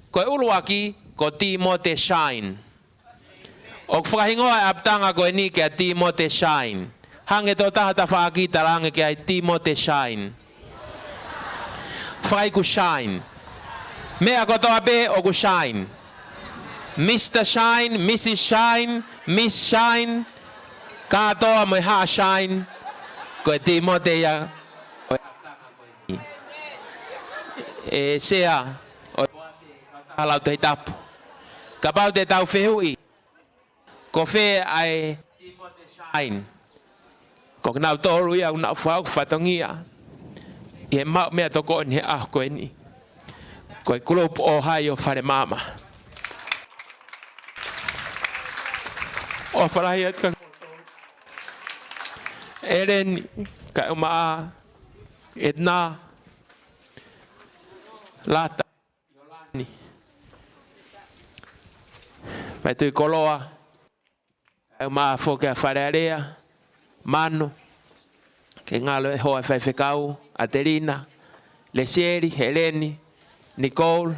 Ko e ʻuluaki, ko Tīmote Shine. ʻOku fakahingoa e ʻapitanga ko eni kia Tīmote Shine. Hanga ʻe he tokotaha tafaʻaki ʻo talaange ki ai, Tīmote Shine. Fakaiku Shine. Meʻa kotoa pē ʻoku shine. Mister Shine, Missus Shine, Miss Shine, kātoa mo e haʻa shine, ko e Tīmote ia ʻo e, e sea ʻo e Lautohi Tapu. Kapau te tau fehuʻi, ko fē ʻa e Tīmote Shine? Ko kinautolu ia ʻoku nau fai ʻeku fatongia ʻi he maʻu meʻatokoni he ʻaho ko eni. Ko e kulupu ʻOhaio Falemaama. ʻOfa lahi atu kia ʻEleni, kaeʻumaʻā ʻEtena, Lata, ʻIolani, Maitui Koloa, kaeʻumaʻā foki ʻa Fale Alea, Manu, ke ngalo e hoa e faifekau, ʻAtelina, Lesieli, ʻEleni, Nicole,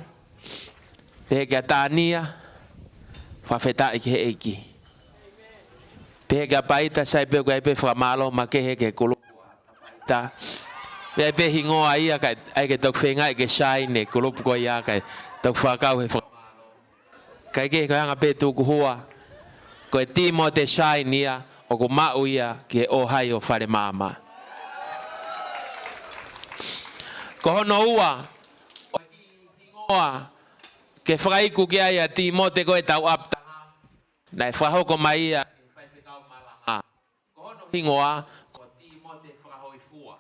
pehē kia Tania, fakafetaʻi ki he ʻEiki. Pehē kia Paita, sai pē ʻoku ʻi ai pē fakamālō makehe ki he kulupu ʻa Paita. ʻI ai pē hingoa ia, kae ʻai ke toki feingaʻi ke shine e kulupu ko ia, kae toki fakakau he fakamālō. Kae kehe, ko e anga pē tukuhua, ko e Tīmote Shine ia ʻoku maʻu ia ki he ʻOhaio Falemaama. Ko hono ua ʻo e kiʻi hingoa ke fakaiku ki ai ʻa Tīmote ko ē ʻetau ʻapitanga, naʻe fakahoko mai ia ʻe he faifekau malanga. Ko hono hingoa, ko Tīmote Fakahoifua.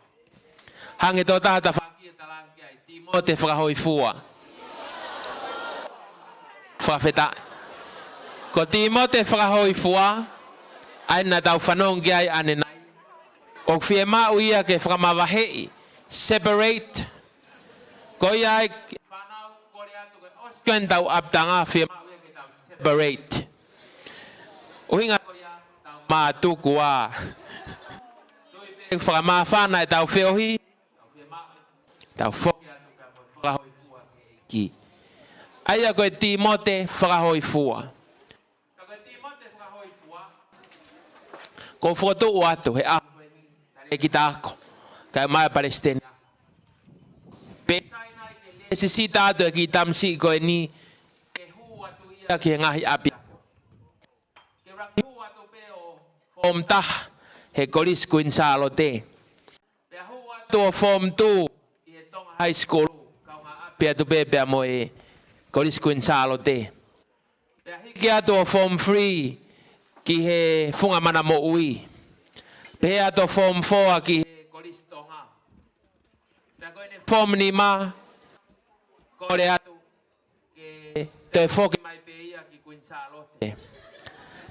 Hanga ʻe he tokotaha tafaʻaki ʻo talaange ki ai, Tīmote Fakahoifua. Fakafetaʻi. Ko Tīmote Fakahoifua, ʻa ia naʻa tau fanongo ki ai ʻanenai, ʻoku fiemaʻu ia ke fakamavaheʻi, separate. Ko ia ai, fānau, kole atu, ko e ʻosi ko eni ʻetau ʻapitanga, fiemaʻu ia ke tau separate. ʻUhinga ko ia, tau mātuku ā. Tui pē fakamāfana ʻetau feohi, tau foki atu pea mo e fakahōifua ki he ʻEiki. ʻA ia ko e Tīmote fakahōifua. Ka ko e Tīmote fakahōifua, ʻoku ou fokotuʻu atu he ʻaho ko eni, Talēkita Ako, kae ʻumaʻā e Palesiteni Ako, pea sai nai ke lēsisita atu e kiʻi tamasiʻi ko eni ke hū atu ia ki he ngaahi ʻapiako. Ke ʻuluaki hū atu pē ʻo form taha he Kolisi Kuini Sālote. Pea hū atu ʻo form two ʻi he Tonga High School, kaungāʻapi atu pē pea mo e Kolisi Kuini Sālote. Pea hiki atu ʻo form three ki he Funga Mana Moʻui. Pehē atu ʻo form four ki he Kolisi Tonga. Pea ko ʻene form nima, kole atu ke toe foki mai pē ia ki Kuini Sālote.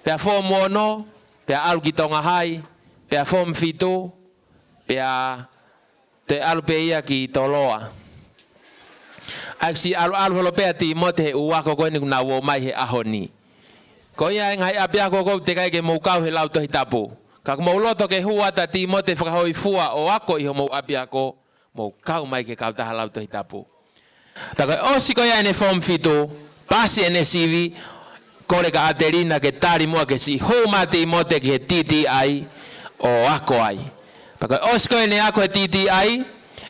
Pea form ono, pea ʻalu ki Tonga High, pea form fitu, pea toe ʻalu pē ia ki Toloa. ʻA ia siʻi ʻaluʻalu holo pē ʻa Tīmote he ʻū ako ko eni ʻoku nau ō mai he ʻaho ni. Ko ia e ngaahi ʻapiako ʻoku teʻeki ai ke mou kau he lau Tohi Tapu, ka ʻoku mou loto ke hū atu ʻa Tīmote fakahōifua ʻo ako ʻi homou ʻapiako, mou kau mai ke kau taha lau Tohi Tapu. Pea ko e ʻosi ko ia ʻene form fitu, pasi ʻene sivi, kole kia ʻAtelina ke tali muʻa ke siʻi hū mai ʻa Tīmote ki he T T I ʻo ako ai. Pea ko e ʻosi ko ia ʻene ako he T T I,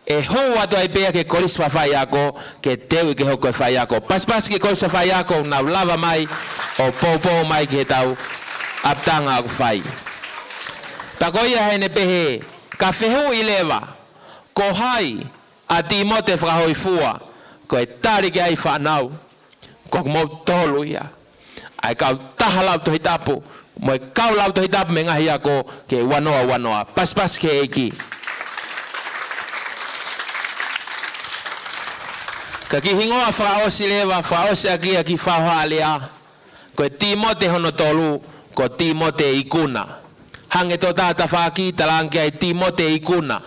ʻe hū atu ai pē ia ki he Kolisi Fafaiako ke teuʻi ke hoko ko e faiako. Pasipasi ki he Kolisi Fafaiako, nau lava mai ʻo poupou mai ki heʻetau ʻapitanga ʻoku fai. Pea ko ia heʻene pehē, ka fehuʻi leva, ko hai ʻa Tīmote fakahōifua? Ko e tali ki ai, fānau, ko kimoutolu ia, ʻa e kau taha lau Tohi Tapu, mo e kau lau Tohi Tapu mei he ngaahi ako ke uanoa uanoa. Pasipasi ki he ʻEiki. Ka kiʻi hingoa fakaʻosi leva, fakaʻosi ʻaki ʻa e kiʻi fakahohaʻa lea, ko e Tīmote hono tolu, ko Tīmote ikuna. Hangē tokotaha tafaʻaki, talaange ai Tīmote ikuna.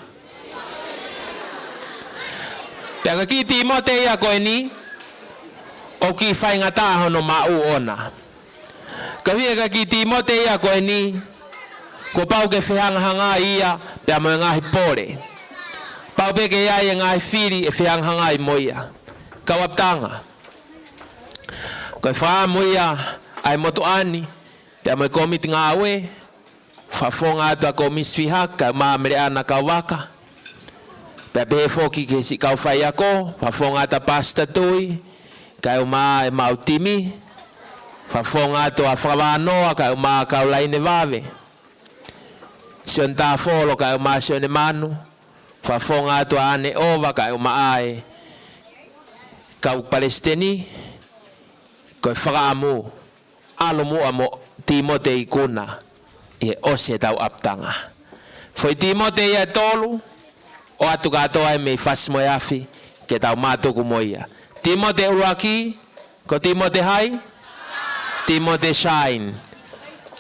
Pea ko e kiʻi Tīmote ia ko eni, ʻoku kiʻi faingataʻa hono maʻu ʻona. Koeʻuhi ko e kiʻi Tīmote ia ko eni, kuo pau ke fehangahangai ia pea mo e ngaahi pole. Pau pē ke ʻi ai e ngaahi fili ʻe fehangahangai mo ia. Kau ʻapitanga, ko e fakaʻamu ia ʻa e motuʻa ni pea mo e kōmiti ngāue, fakafofonga atu ʻa Komisi Fiha kae ʻumaʻā Meleʻana Kauvaka. Pea pehē foki ki he siʻi kau faiako, fakafofonga atu ʻa Pasita Tui kae ʻumaʻā ʻemau timi, fakafofonga atu ʻa Fakavanoa kae ʻumaʻā Kaulaine Vave, Sione Tafolo kae ʻumaʻā Sione Manu, fakafofonga atu ʻa ʻAne ʻOva kae ʻumaʻā e kau palesiteni. Ko e fakaʻamu, ʻalu muʻa mo Tīmote ikuna ʻi he ʻosi ʻetau ʻapitanga. Foʻi Tīmote ia ʻe tolu, ʻoatu kātoa ia mei Fasi mo e Afi ke tau mātuku mo ia. Tīmote ʻuluaki, ko Tīmote hai? Tīmote Shine.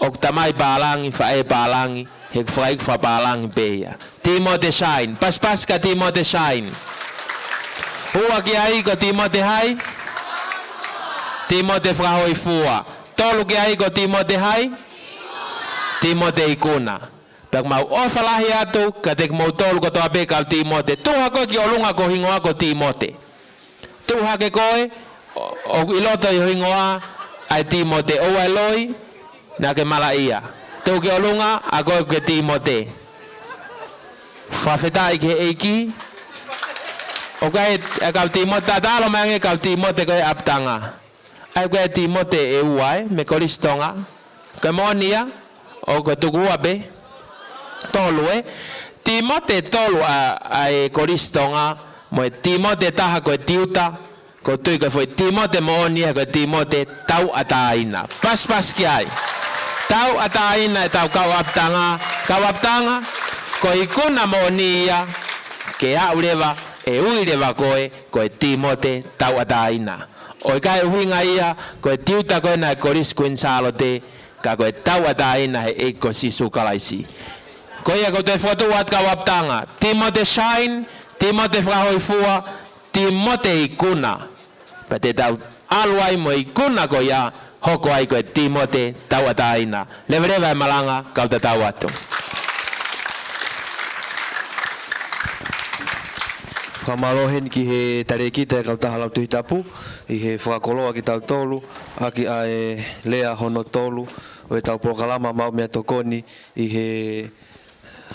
ʻOku tamai pālangi, faʻē pālangi, he ʻoku fakaiku fakapālangi pē ia. Tīmote Shine. Pasipasi kia Tīmote Shine. Ua ki ai ko Tīmote hai? Tīmote fakahōifua. Tolu ki ai ko Tīmote hai? Tīmote ikuna. Pea ʻoku mau ʻofa lahi atu kiate kimoutolu kotoa pē kau Tīmote. Tuʻu hake koe ki ʻolunga ko ho hingoa ko Tīmote. Tuʻu hake koe, ʻo, ʻoku ʻi loto ʻi ho hingoa ʻa e Tīmote. ʻOua ʻe loi, naʻa ke malaʻia. Tuʻu ki ʻolunga, ʻa koe ko e Tīmote. Fakafetaʻi ki he ʻEiki. ʻOku ʻi ai e kau Tīmote, taʻalo mai ange kau Tīmote ko e ʻapitanga. ʻA ia ko e Tīmote ʻe ua ē, mei Kolisi Tonga. Ko e moʻoni ia, ʻoku tuku ua pē? Tolu ē. Tīmote tolu ʻa, ʻa e Kolisi Tonga, mo e Tīmote taha ko e tiuta, ʻoku ou tui ko e foʻi Tīmote moʻoni ia ko e Tīmote tauʻatāina. Pasipasi ki ai. Tauʻatāina ʻetau kau ʻapitanga, kau ʻapitanga, ko e ikuna moʻoni ia, ke aʻu leva, ʻe ui leva koe, ko e Tīmote tauʻatāina. ʻOku ʻikai ʻuhinga ia ko e tiuta ko ena ʻa e Kolisi Kuini Sālote, ka ko e tauʻatāina he ʻEiki ko Sīsū Kalaisi. Ko ia ʻoku ou toe fokotuʻu atu kau ʻapitanga, Tīmote Shine, Tīmote fakahōifua, Tīmote ikuna. Pea te tau ʻalu ai mo e ikuna ko ia, hoko ai ko e Tīmote tauʻatāina. Leveleva e malanga, kau tatau atu. Fakamālō heni ki he talēkita e kautaha Lautohi Tapu ʻi he fakakoloa kitautolu ʻaki ʻa e lea hono tolu ʻo ʻetau polokalama Maʻu Meʻatokoni ʻi he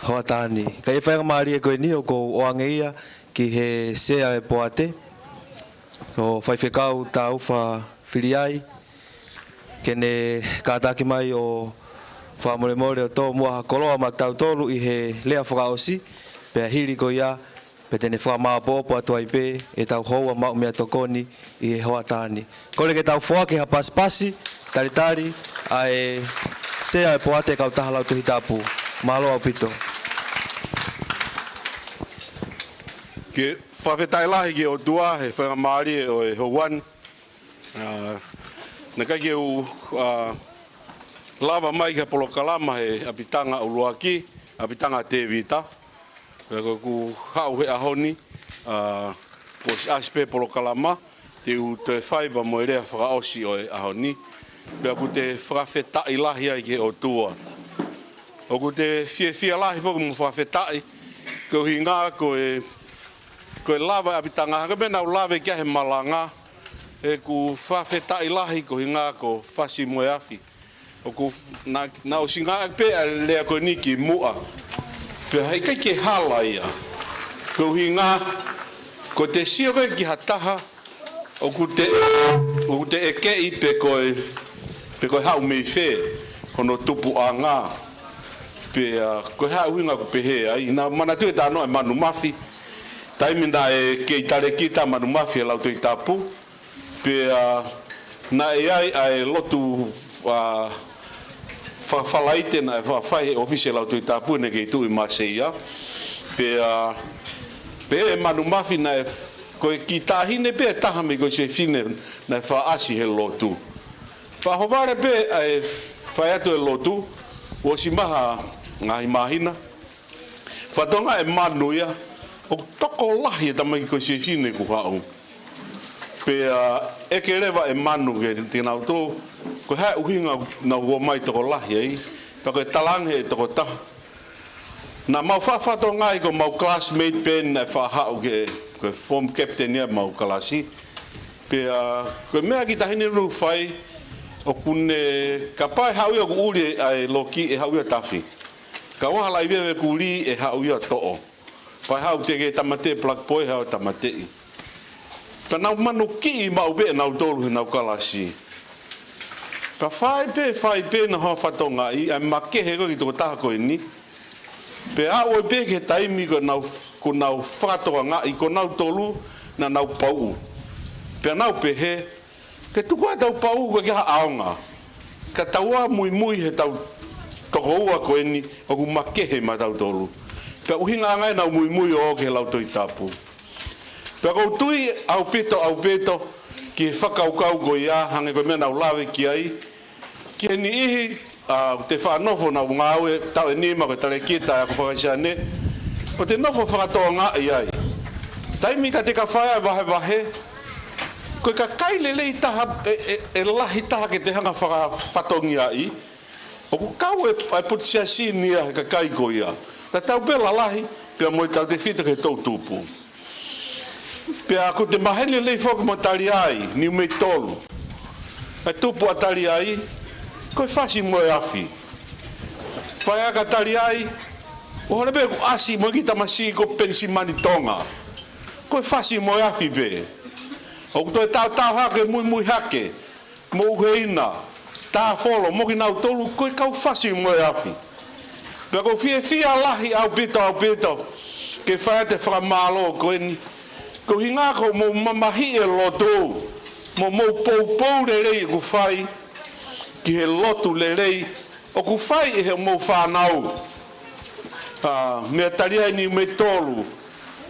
hoʻatā ni. Ka ʻi he faingamālie ko eni ʻoku ou ʻoange ia ki he Sea e Poate, ʻo Faifekau Taufa Filiai, ke ne kātaki mai ʻo fakamolemole ʻo tō muʻa ha koloa maʻa kitautolu ʻi he lea fakaʻosi, pea hili ko ia, pea te ne fakamāʻopoʻopo atu ai pē ʻetau houa Maʻu Meʻatokoni ʻi he hoʻatā ni. Kole ke tau foaki ha pasipasi talitali ʻa e Sea e Poate kautaha Lautohi Tapu. Mālō ʻaupito. Ke fakafetaʻi lahi ki he ʻOtua he faingamālie ʻo e houa ni. ʻA, naʻe ʻikai ke u, ʻa, lava mai ki ha polokalama he ʻapitanga ʻuluaki, ʻapitanga Tēvita. Pea ko ʻeku haʻu he ʻaho ni, ʻa, kuo ʻosi ʻasi pē polokalama, te u toe fai pea mo e lea fakaʻosi ʻo e ʻaho ni. Pea ʻoku te fakafetaʻi lahi ai ki he ʻOtua. ʻOku te fiefia lahi foki mo fakafetaʻi, koeʻuhinga ko e, ko e lava e ʻapitanga, hangē ko e meʻa naʻa ku lave ki ai he malanga, ʻeku fakafetaʻi lahi koeʻuhinga ko Fasi mo e Afi. ʻOku f-, naʻa, naʻa ku ʻosi ngāueʻaki pē ʻa e lea ko eni kimuʻa. Pea heʻikai ke hala ia. Koeʻuhinga, ko ʻete sio ko ē ki ha taha, ʻoku te, ʻoku te ʻekeʻi pe ko e, pe ko e haʻu mei fē, hono tupuʻanga. Pea, ʻa, ko e hā e ʻuhinga ʻoku pehē ai, naʻa ku manatuʻi e talanoa ʻa e Manu Mafi, taimi naʻe kei talēkita Manu Mafi he Lautohi Tapu, pea, ʻa, naʻe ʻi ai ʻa e lotu, ʻa, faka-Falaite naʻe fa-, fai he ʻōfisi e Lautohi Tapu, naʻe kei tuʻu ʻi Maseia. Pea, ʻa, pehē ʻe Manu Mafi naʻe f-, ko e kiʻi taʻahine pē ʻe taha mei he kau siefine naʻe faʻa ʻasi he lotu. Pea ʻohovale pē ʻa e fai atu e lotu, ʻosi mai ha ngaahi māhina, fakatokangaʻi ʻe Manu ia, ʻoku tokolahi e tamaiki kau siefine kuo haʻu. Pea, ʻa, ʻeke leva ʻe Manu kiate kinautolu, ko e hā e ʻuhinga naʻa nau ō mai tokolahi ai, pea ko e talaange ʻe he tokotaha. Naʻa mau faʻa fakatokangaʻi ko homau classmate pē eni naʻe faʻa haʻu ki he, ko e form captain ia homau kalasi. Pea, ʻa, ko e meʻa e kiʻi taʻahine ni ʻoku fai, ʻoku ne, kapau ʻe haʻu ia ʻoku ʻuli ʻa e loki ʻe haʻu ia ʻo tafi. Ka ʻoua ʻe hala ʻi veve kulī ʻe haʻu ia ʻo toʻo. Pea ʻe haʻu ʻo teʻeki ke tāmateʻi e black boy, haʻu ʻo tāmateʻi. Pea nau manukiʻi maʻu pē ʻe nautolu heʻenau kalasi. Pea fai pē, fai pē naʻa nau fakatokangaʻi ʻa e makehe ko ē ki he tokotaha ko eni. Pea aʻu ai pē ki he taimi ko ē naʻa nau f-, ko ʻenau fakatokangaʻi ko nautolu naʻa nau pauʻu. Pea nau pehē, ke tuku ā ʻetau pauʻu, ʻoku ʻikai ha ʻaonga. Ka tau ō ʻo muimui heʻetau tokoua ko eni ʻoku makehe maʻatautolu. Pea ʻuhinga ange ʻenau muimui ʻo ō ki he Lautohi Tapu. Pea ʻoku ou tui ʻaupito, ʻaupito ki he fakakaukau ko ia, hangē ko e meʻa naʻa ku lave ki ai, ki he niʻihi, ʻa, ʻoku te faʻa nofo, naʻa ku ngāue taʻu ʻe nima ko e talēkita ʻa e ako faka-Kalisitiane, ʻo te nofo ʻo fakatokangaʻi ai. Taimi ka te ka fai ʻa e vahevahe, ko e kakai lelei taha, ʻe, ʻe, ʻe lahi taha ke te hanga ʻo faka-, fatongiaʻi, ʻoku kau e, ʻa e potu siasi ni ia he kakai ko ia. Tatau pē lalahi, pea mo ʻetau tefito ki he toʻutupu. Pea ʻoku te maheni lelei foki mo Taliai, Niumeitolu. ʻA e tupu ʻa Taliai, ko e Fasi mo e Afi. Faiako ʻa Taliai, ʻohovale pē ʻoku ʻasi mo e kiʻi tamasiʻi ko Penisimani Tonga. Ko e Fasi mo e Afi pē. ʻOku toe taotao hake, muimui hake mo ʻUheina, Tāfolo, mo kinautolu, ko e kau Fasi mo e Afi. Pea ʻoku ou fiefia lahi ʻaupito, ʻaupito, ke fai atu e fakamālō ko eni. Koeʻuhinga ko hoʻomou mamahiʻi e lotu, mo hoʻomou poupou lelei ʻoku fai, ki he lotu lelei, ʻoku fai ʻe hoʻomou fānau. ʻA, meia Taliai Niumeitolu,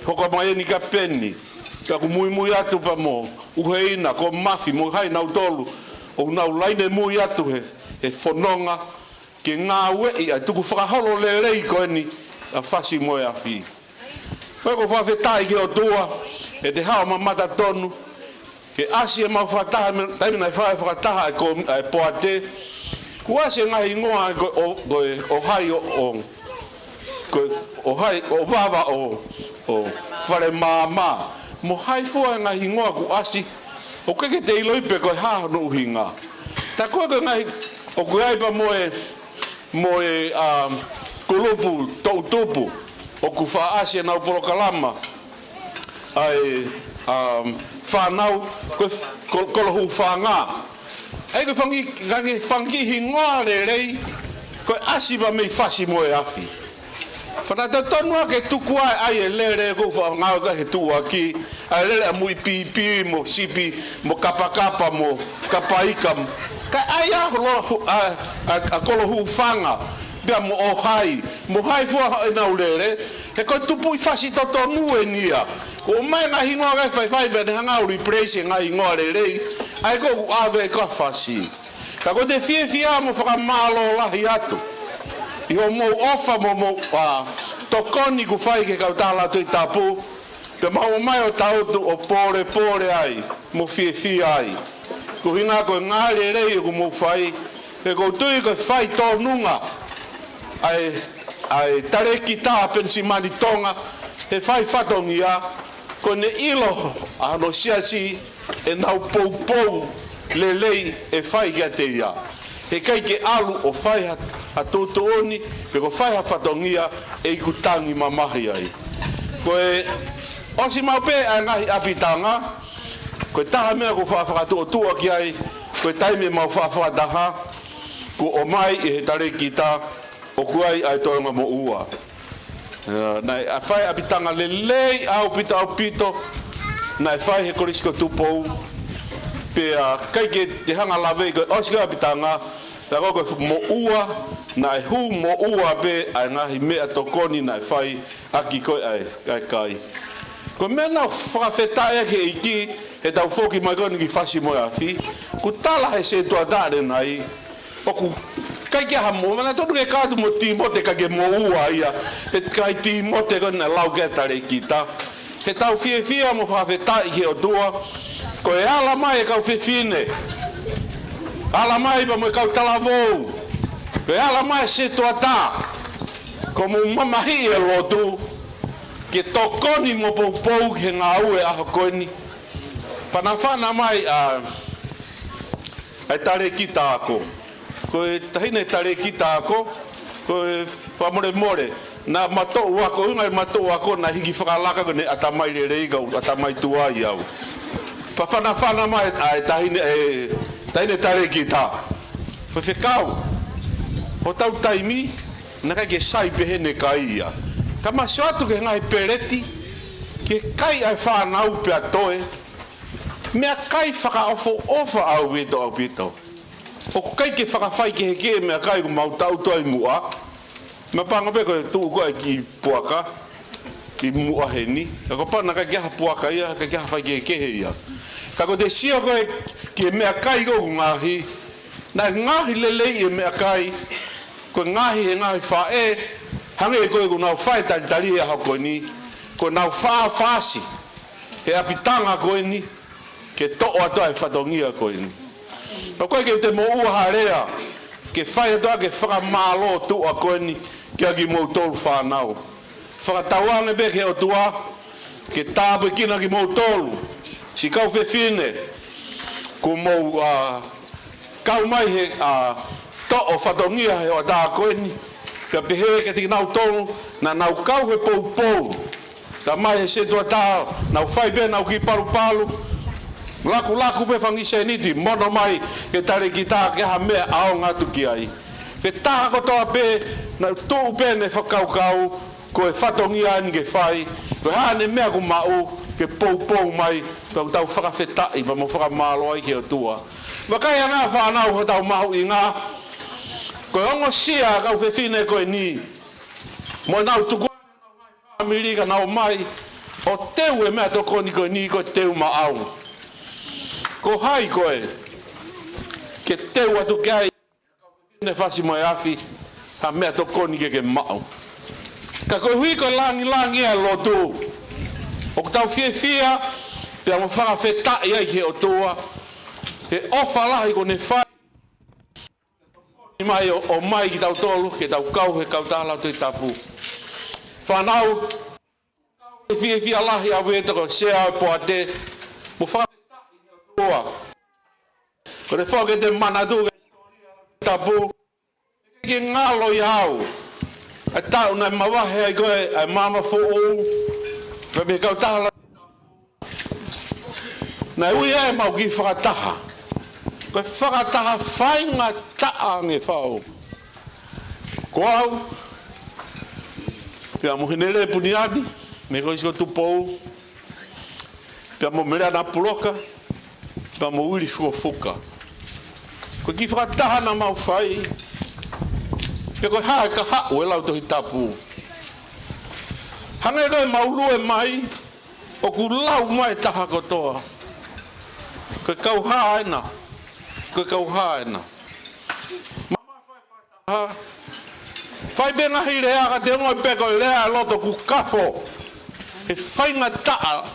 hoko mai eni kia Peni, pea ʻoku muimui atu pea mo ʻUheina, ko Mafi, mo hai nautolu, ʻoku nau laine mui atu he, he fononga, ke ngāueʻi ʻa e tukufakaholo lelei ko eni ʻa Fasi mo e Afi. Pea ʻoku ou fakafetaʻi ki he ʻOtua, ʻete haʻu ʻo mamata tonu, ke ʻasi ʻemau fakataha, me, taimi naʻe fai fakataha ʻa e ko, ʻa e poate, kuo ʻasi e ngaahi hingoa ko ē ʻo, ko ē ʻo hai ʻo, ʻo, ko ē ʻo hai ʻo vava ʻo, ʻo fale māmā. Mo hai fua e ngaahi hingoa kuo ʻasi, ʻoku ʻikai ke te ʻiloʻi pe ko e hā hono ʻuhinga. Tā ko ē ko e ngaahi, ʻoku ʻi ai pē mo e, mo e, um, kulupu toʻutupu, ʻoku faʻa ʻasi ʻenau polokalama ʻa e, um, fānau, ko e f-, ko, kolo hūfanga. ʻA ia ko e fanga kiʻi, fanga kiʻi hingoa lelei, ko e ʻasi pē mei Fasi mo e Afi. Pea naʻe totonu ā ke tuku ʻa e, ʻa e lele ko ē ʻoku faʻa ngāueʻaki he tuʻuaki, ʻa e lele ʻa Muipīpī mo Sipi mo Kapakapa mo Kapaika mo. Kae ʻai ā holo, ʻa, ʻa, ʻa kolo hūfanga, pea mo ʻo hai, mo hai fua ʻenau lele, he ko e tupuʻi fasi totonu eni ia. ʻOmai ngaahi hingoa kae faifai pea ne hanga ʻo replace e ngaahi hingoa lelei, ʻa ia ko ē ʻoku ʻave ko ē ʻa Fasi. Ka ko ʻete fiefia mo fakamālō lahi atu ʻi hoʻomou ʻofa mo hoʻomou, ā, tokoni kuo fai ki he kau tala Tohi Tapu, pea mau ō mai ʻo tau tuʻu ʻo pōlepole ai mo fiefia ai. Ko e ʻuhinga ko e ngāue lelei ʻoku mou fai, he ʻoku ou tui ko e fai tōnunga ʻa e, ʻa e Talēkita Penisimani Tonga he fai fatongia, ko ʻene ʻilo ʻa hono siasi, ʻenau poupou lelei ʻe fai kiate ia. He ʻikai ke ʻalu ʻo fai ha, ha tuʻutuʻuni, pe ko e fai ha fatongia ʻe iku tangi mamahi ai. Ko e ʻosi maʻu pē ʻa e ngaahi ʻapitanga, ko e taha meʻa ʻoku ou faʻa fakatuʻotuʻa ki ai, ko e taimi ʻemau faʻa fakataha, kuo ʻomai ʻe he Talēkita, ʻoku ʻi ai ʻa e toenga moʻua. Ā, naʻe fai ʻapitanga lelei ʻaupito, ʻaupito, naʻe fai he Kolisi ko Tupou. Pea ʻikai ke te hanga ʻo lave ko e ʻosi ko ē ʻapitanga, ka ko e moʻua, naʻe hū moʻua pē ʻa e ngaahi meʻatokoni naʻe fai ʻaki ko ē ʻa e, ʻa e kai. Ko e meʻa naʻa ku fakafetaʻi ki he ʻEiki, heʻetau foki mai ko eni ki Fasi mo e Afi, kuo tala he setuata ʻanenai, ʻoku ʻikai ke ʻi ai ha moʻua, naʻe totonu ke kau atu mo Tīmote ka ke moʻua ia, he ʻikai Tīmote ko ē naʻe lau ki ai e Talēkita. Heʻetau fiefia mo fakafetaʻi ki he ʻOtua, ko e ala mai e kau fefine, ala mai pea mo e kau talavou, ko e ala mai e setuata, ko hoʻomou mamahiʻi e lotu, ke tokoni mo poupou ki he ngāue ʻaho ko eni. Fanafana mai ʻa, ʻa e Talēkita Ako. Ko e taʻahine Talēkita Ako, ko e fakamolemole, naʻa ma toʻu ako, ʻuhinga ʻi he ma toʻu ako, naʻe hiki fakalaka ko ʻene ʻatamai lelei ka u ʻatamai tuai au. Pea fanafana mai ʻa e taʻahine, ʻe, taʻahine Talēkita. Faifekau, hotau taimi, naʻe ʻikai ke sai pehē ʻene kai ia. Ka ma sio atu ki he ngaahi peleti, ki he kai ʻa e fānau pea toe, meʻakai fakaʻofoʻofa ʻaupito, ʻaupito. ʻOku ʻikai ke fakafaikehekehe e meʻakai ʻoku mau tau toe ʻi muʻa. Ma pango pē ko e tuʻu ko ē e kiʻi puaka ʻi muʻa heni. Ka ko e pā naʻe ʻikai ke ʻi ai ha puaka ia, ʻikai ke ʻi ai ha faikehekehe ia. Ka ko ʻete sio ko ē ki he meʻakai ko ē ʻoku ngaohi, naʻe ngaohi lelei e meʻakai, ko e ngaohi ʻe he ngaahi faʻē, hangē ko ē ʻoku nau fai talitali he ʻaho ko eni, ko ʻenau faʻa paasi he ʻapitanga ko eni, ke toʻo atu ʻa e fatongia ko eni. ʻOku ʻikai ke te moʻua ha lea, ke fai atu ʻa e fakamālō tuʻa ko eni, kia kimoutolu fānau. Fakatauange pē ki he ʻOtua, ke tāpuekina kimoutolu, siʻi kau fefine, kuo mou, ā, kau mai he, ā, toʻo fatongia he hoʻatā ko eni, pea pehē kiate kinautolu, naʻa nau kau he poupou. Ka mai he setuata, nau fai pē ʻenau kiʻi palupalu, lakulaku pē fanga kiʻi sēniti, mono mai ki he Talēkita ke ʻi ai ha meʻa ʻaonga atu ki ai. Ke taha kotoa pē, naʻa nau tuʻu pē ʻene fakakaukau, ko e fatongia eni ke fai, ko e hā ʻene meʻa kuo maʻu, ke poupou mai, pea ʻoku tau fakafetaʻi, pea mo fakamālō ai ki he ʻOtua. Vakai ange fānau hotau mahuʻinga, ko e ongosia ʻa e kau fefine ko eni, mo ʻenau tuku fāmili ka nau ō mai, ʻo teu e meʻatokoni ko eni ko e teu maʻau. Ko hai koe, ke teu atu ki ai, ʻe Fasi mo e Afi, ha meʻatokoni ke ke maʻu. Ka koeʻuhi ko e langilangi ʻa e lotu, ʻoku tau fiefia, Pea mo fakafetaʻi ai ki he ʻOtua he ʻofa lahi kuo ne fai mai ʻo, ʻomai kitautolu ke tau kau he kautaha Lautohi Tapu. Fānau, fiefia lahi ʻaupito ko e sea ʻo e poate, mo fakafetaʻi ki he ʻOtua. Ko e foʻi ke te manatu ki he Lautohi Tapu, ke ngalo ʻiate au ʻa e taʻu naʻe mavahe ai ko ē ʻa e maama foʻou, pea mei he kautaha Lautohi Tapu. Naʻe ui ai ʻemau kiʻi fakataha ko e fakataha faingataʻa ange fau. Ko au, pea mo Henele Puniani, mei he Kolisi ko Tupou, pea mo Meleana Puloka, pea mo Uili Fukofuka. Ko e kiʻi fakataha naʻa mau fai, pe ko e hā e kahaʻu ʻo e Lautohi Tapu. Hangē ko ʻemau lue mai, ʻoku lau mai e taha kotoa. Ko e kauhā ena, ko e kauhā ena. Mama fai fakataha, fai pē ngaahi lea ka te ongoʻi pē ko e lea ʻa e loto kuo kafo. He faingataʻa,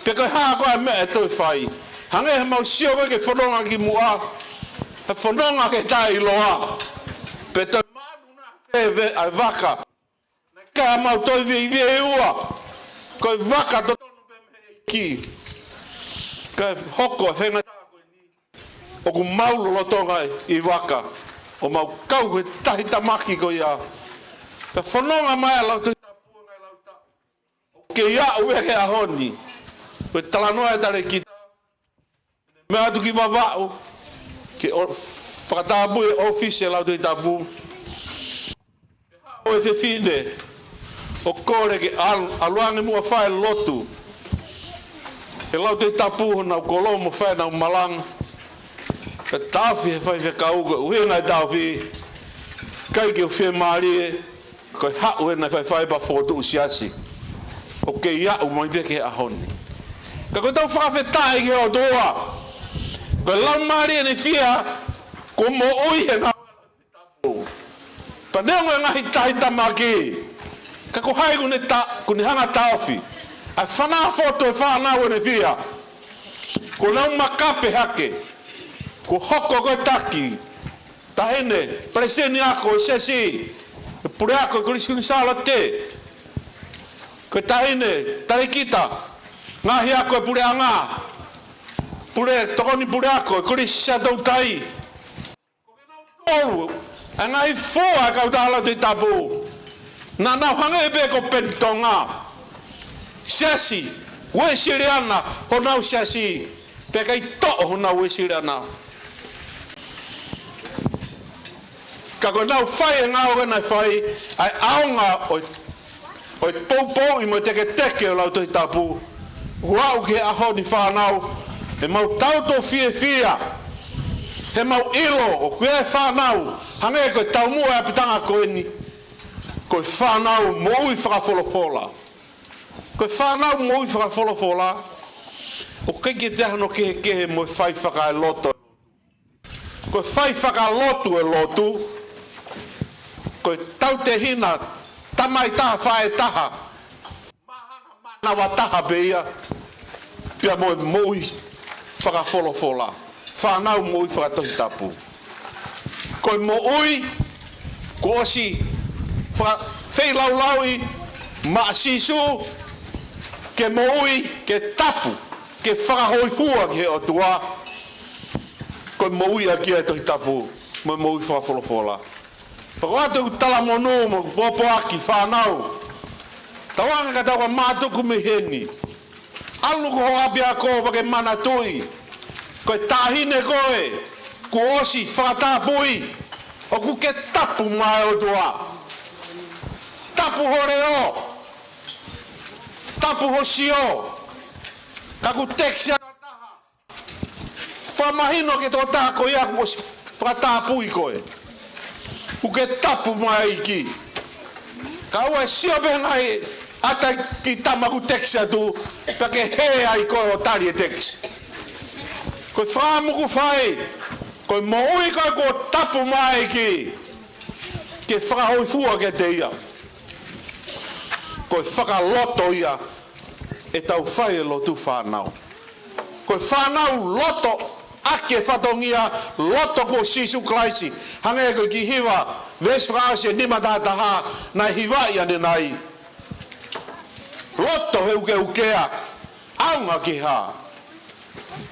pe ko e hā ko ā e meʻa ʻe toe fai. Hangē haʻamau sio ko ē ki he fononga kimuʻa, he fononga ki he taʻeʻiloa. Pea toe maʻanu naʻe fēfē ʻa e vaka. Naʻe ʻikai haʻamau toe vievieua. Ko e vaka totonu pē mei he ʻEiki. Kae hoko e faingataʻa ko eni. ʻOku mau lolotonga ʻi vaka, ʻo mau kau he tahi tamaki ko ia. Pea fononga mai ʻa e Lautohi Tapu ʻa e ngaahi lau taʻu. ʻOku kei aʻu pē ki he ʻaho ni. Ko e talanoa ʻa e talēkita, meʻa atu ki Vavaʻu, ke ʻo, fakatapui e ʻōfisi ʻo e Lautohi Tapu. ʻO e fefine, ʻo kole ke ʻalu, ʻalu ange muʻa ʻo fai e lotu he Lautohi Tapu honau kolo mo fai ʻenau malanga. Kae taʻofi he faifekau, ko e ʻuhinga e taʻofi, ʻikai ke u fiemālie, ko e haʻu ena ʻo faifai pea fokotuʻu siasi. ʻOku kei aʻu mai pē ki he ʻaho ni. Ka ko ʻetau fakafetaʻi ki he ʻOtua, ko e Laumālie ʻene fia, kuo moʻui he ngāue ʻa e Lautohi Tapu. Pea neongo e ngaahi tahi tamaki, ka ko hai kuo ne ta-, kuo ne hanga ʻo taʻofi ʻa e fanafotu ʻo e fānau ʻene fia. Kuo nau makape hake, kuo hoko ko e taki, taʻahine palesiteni ako ʻo e siasi, puleako ʻo e Kolisi Kuini Sālote, ko e taʻahine talēkita ngaahi ako ʻo e puleʻanga, pule, tokoni puleako ʻo e Kolisi Siaʻatoutai. Ko kinautolu ʻa e ngaahi fua ʻo e kautaha Lautohi Tapu. Naʻa nau hangē pē ko Peni Tonga. Siasi Uēsiliana honau siasi, pea ʻikai toʻo honau Uēsiliana. Ka ko ʻenau fai e ngāue naʻe fai, ʻa e ʻaonga ʻo e, ʻo e poupouʻi mo e teketeke ʻo e Lautohi Tapu, kuo aʻu ki he ʻaho ni fānau, ʻemau tau to fiefia, he mau ʻilo ʻoku ʻi ai e fānau, hangē ko e taumuʻa ʻo e ʻapitanga ko eni, ko e fānau moʻui fakafolofola. Ko e fānau moʻui fakafolofola, ʻoku ʻikai ke toe ʻi ai hano kehekehe mo e fai fakaeloto. Ko e fai fakalotu e lotu, ko e tautehina tamai taha, faʻē taha, mānava taha pē ia, pea mo e moʻui fakafolofola, fānau moʻui fakatohitapu. Ko e moʻui kuo ʻosi faka-, feilaulauʻi maʻa Sīsū, ke moʻui, ke tapu, ke fakahōifua ki he ʻOtua. Ko e moʻui ʻaki ia e Tohi Tapu mo e moʻui fakafolofola. Pea ko ʻeku talamonū mo e pōpoaki fānau, tauange ka tau ka mātuku mei heni, ʻalu ki ho ʻapiako pea ke manatuʻi, ko e taʻahine ko ē kuo ʻosi fakatapui, ʻoku ke tapu maʻa e ʻOtua. Tapu ho leʻo, tapu ho sio, ka ʻoku tekisi atu ha taha, fakamahino ki he tokotaha ko ia kuo ʻosi fakatapui koe, ʻoku ke tapu maʻa e ʻEiki. Kae ʻoua ʻe sio pē he ngaahi ʻata e kiʻi tama ʻoku tekisi atu, pea ke hē ai koe ʻo tali e tekisi. Ko e fakaʻamu ʻoku fai, ko e moʻui ko ē kuo tapu maʻa e ʻEiki, ke fakahōifua kiate ia. Ko e fakaloto ia ʻetau fai e lotu fānau. Ko e fānau loto ʻaki e fatongia, loto ko Sīsū Kalaisi. Hangē ko e kiʻi hiva, veesi fakaʻosi ʻe nima taha taha, naʻe hivaʻi ʻanenai: Loto he ukeukea, ʻaonga ki he hā?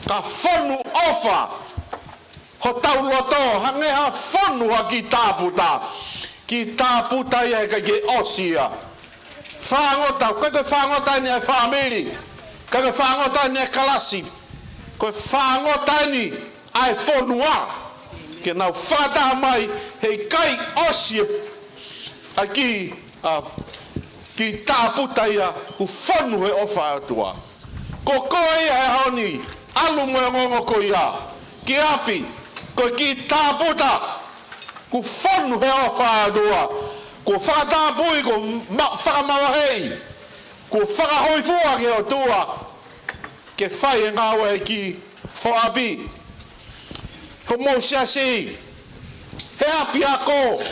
Ka fonu ʻofa hotau loto, hangē ha fonu ha kiʻi tāputa. Kiʻi tāputa ia he ʻikai ke ʻosi ia. Fāngota, ʻikai ko e fāngota eni ʻa e fāmili. ʻIkai ko e fāngota eni ʻa e kalasi. Ko e fāngota eni ʻa e fonua. Ke nau fakataha mai, he ʻikai ʻosi e, ʻa e kiʻi, ʻa, kiʻi tāputa ia, kuo fonu he ʻofa ʻa e ʻOtua. Ko koe ia he ʻaho ni, ʻalu mo e ongoongo ko ia ki ʻapi, ko e kiʻi tāputa, kuo fonu he ʻofa ʻa e ʻOtua. Kuo fakatapui, kuo ma-, fakamavaheʻi, kuo fakahōifua ki he ʻOtua, ke fai e ngāue ki ho ʻapi, homou siasi, he ʻapiako.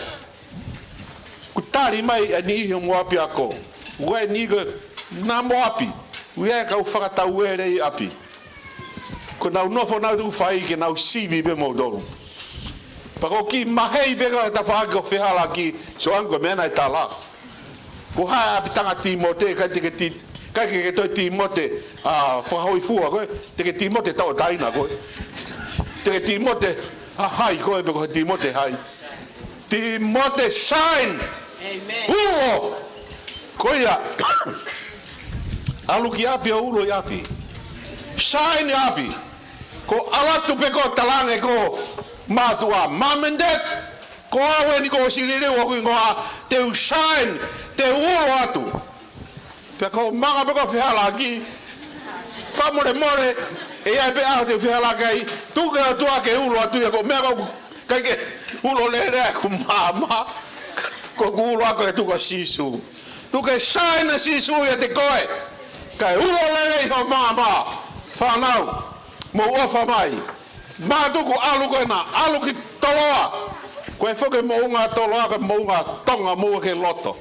Kuo tali mai ʻa e niʻihi homou ʻapiako. Ua e niʻihi ko ē naʻa mo ʻapi. Ua e kau fakatauele ʻi ʻapi. Ko ʻenau nofo ʻenau tuku fai ke nau sivi pē moutolu. Pea ko e kiʻi mahei pē ka tafaʻaki ʻo fehālaaki, so ango meʻa naʻe tala. Ko hai ʻapi tanga Tīmote, ʻikai te ke Tī-, ʻikai ke ke toe Tīmote, ʻa, fakahōifua koe, te ke Tīmote tauʻatāina koe. Te ke Tīmote ʻa hai koe, pe ko e Tīmote hai. Tīmote shine. Amen. Ulo. Ko ia. ʻAlu ki ʻapi ʻo ulo ʻi ʻapi. Shine ʻi ʻapi. Ko e ʻalu atu pē ko e talaange ko e mātuʻa, mom and dad, ko au eni kuo ʻosi liliu hoku hingoa, te u shine, te u ulo atu. Pea ko e manga pē ko e fehālaaki, fakamolemole, ʻe ʻi ai pē ʻaho te u fehālaaki ai, tuku ki he ʻOtua ke ulo atu ia, ko e meʻa ko ē ʻikai ke ulo lelei ai hoku maama, ko ʻeku ulo ʻaʻaku ke tuku kia Sīsū. Tuku ke shine ʻa Sīsū ʻiate koe, kae ulo lelei ho maama. Fānau, mou ʻofa mai. Mātuku, ʻalu ko ena, ʻalu ki Toloa. Ko e foki moʻunga Toloa, ko e moʻunga Tonga, moʻunga ki he loto.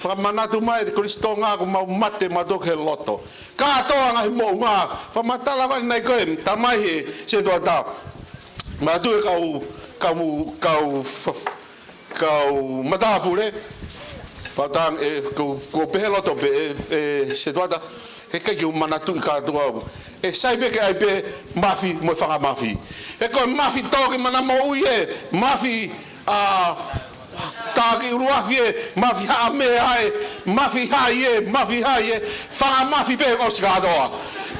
Fakamanatu mai ʻe he Kolisi Tonga, kuo mau mate mautolu ki he loto. Kātoa ngaahi moʻunga, fakamatala mai ʻanenai ko e tamai he setuata. Mātuku e kau, kau, kau, fa-, kau matāpule, pau tang e, ko, ko pehē loto pē, ʻe, ʻe setuata, he ʻikai ke u manatuʻi kātoa au. ʻE sai pē ke ʻi ai pē mafi mo e fanga mafi. He ko e mafi tō ki mana moʻui ē, mafi, ʻa, taki ʻuluafi ē, mafi haʻamea ē, mafi hai ē, mafi hai ē, fanga mafi pē ʻosi kātoa.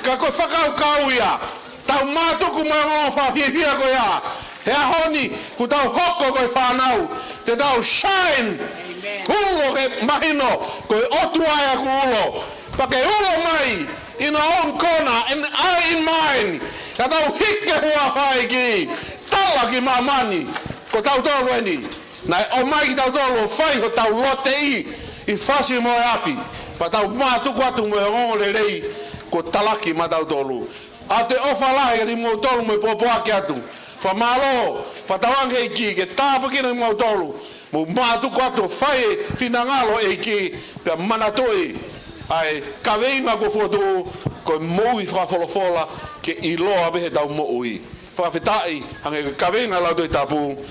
Ka ko e fakakaukau ia, tau mātuku mo e ongoongo fakafiefia ko ia. He ʻaho ni, kuo tau hoko ko e fānau, te tau shine. Amen. Ulo ke mahino, ko e ʻOtua ē ʻoku ulo. Pea ke ulo mai, in our own corner, and I in mine. Ka tau hiki huafa ʻEiki, tala ki māmani, ko tautolu eni. Naʻe ʻomai kitautolu ʻo fai hotau loteʻi ʻi Fasi-moe-Afi. Pea tau mātuku atu mo e ongoongo lelei, kuo talaki maʻatautolu. ʻOatu e ʻofa lahi kiate kimoutolu mo e pōpoaki atu. Fakamālō, fakatauange ʻEiki ke tāpuekina kimoutolu. Mou mātuku atu ʻo fai e finangalo ʻEiki, pea manatuʻi ʻa e kaveinga kuo fokotuʻu, ko e moʻui fakafolofola ke ʻiloa pē heʻetau moʻui. Fakafetaʻi, hangē ko e kaveinga ʻa e Lautohi Tapu.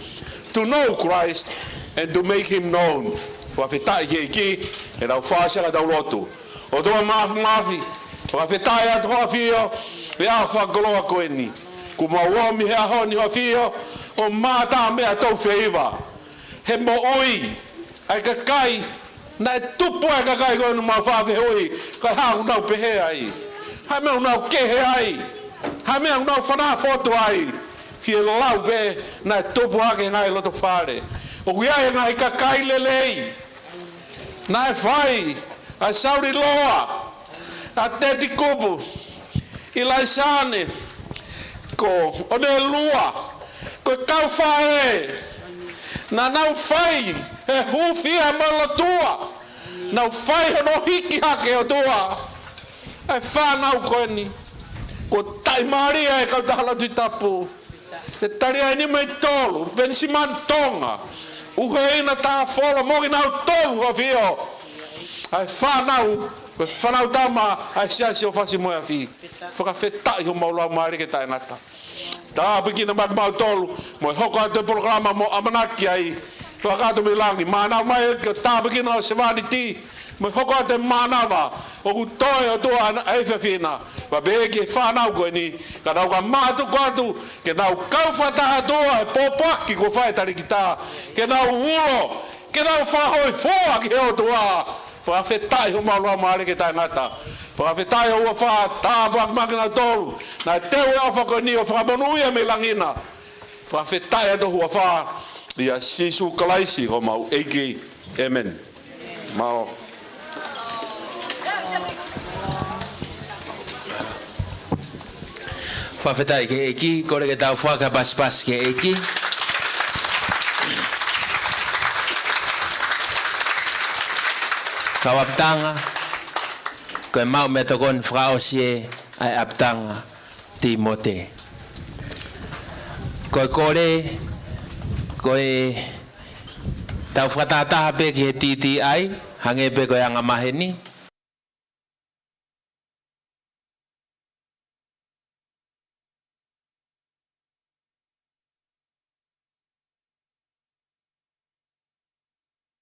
To know Christ and to make him known. Fakafetaʻi ki he ʻEiki, ʻe lau fāsia ka tau lotu. ʻOtua Māfimafi, fakafetaʻi atu ho ʻAfio, ʻi he fakakoloa ko eni. Kuo mau ʻomi he ʻaho ni ho ʻAfio, ʻo mātā meʻa tau feiva. He moʻui, ʻa e kakai, naʻe tupu ai e kakai ko eni mau faʻa fehuʻi, ko e hā ʻoku nau pehē ai. Hā e meʻa ʻoku nau kehe ai. Hā e meʻa ʻoku nau fanā fotu ai. Fie lau pē, naʻe tupu hake ngaahi loto fale. ʻOku ʻi ai e ngaahi kakai lelei. Naʻe fai, ʻa Sauli Loa, ʻa Teti Kupu, ʻIlai Sane, ko ʻOnelua, ko e kau faʻē, naʻa nau fai, he hūfia mo e lotua, nau fai hono hiki hake ʻOtua, ʻa e fānau ko eni, kuo taʻimālie ʻa e kautaha Lautohi Tapu, ʻe tali ai ni mai tolu, Penisimani Tonga, ʻUheina Tāfolo mo kinautolu ho ʻAfio. ʻA e fānau, ko e fānau tama, ʻa e siasi ʻo Fasi-moe-Afi. Fakafetaʻi homau laumālie ke taʻengata. Tāpuekina mai kimautolu, mo e hoko atu e polokalama mo ʻamanaki ai. Fakakātoa mei langi, mānava mai ke tāpuekina ʻo sevāniti, mo e hoko atu e mānava, ʻoku toe ʻOtua ʻa e efiafi na. Pea pehē ki he fānau ko eni, ka nau ka mātuku atu, ke nau kau fakataha ʻOtua he pōpoaki kuo fai ʻe Talikita, ke nau ulo, ke nau fakahōifua ki he ʻOtua. Fakafetaʻi homau laumālie ke taʻengata. Fakafetaʻi ho huafa, tāpuaki mai kinautolu naʻe teu e ʻofa ko eni ʻo fakamonūʻia mei langi na. Fakafetaʻi atu ho huafa, ʻia Sīsū Kalaisi homau ʻEiki. ʻĒmeni. Mālō. Fakafetaʻi ki he ʻEiki, kole ke tau fakapasipasi ki he ʻEiki. Kau ʻapitanga, ko e maʻu meʻatokoni fakaʻosi ē ʻa e ʻapitanga Tīmote. Ko e kole, ko e tau fakatahataha pē ki he T T I, hangē pē ko e angamaheni,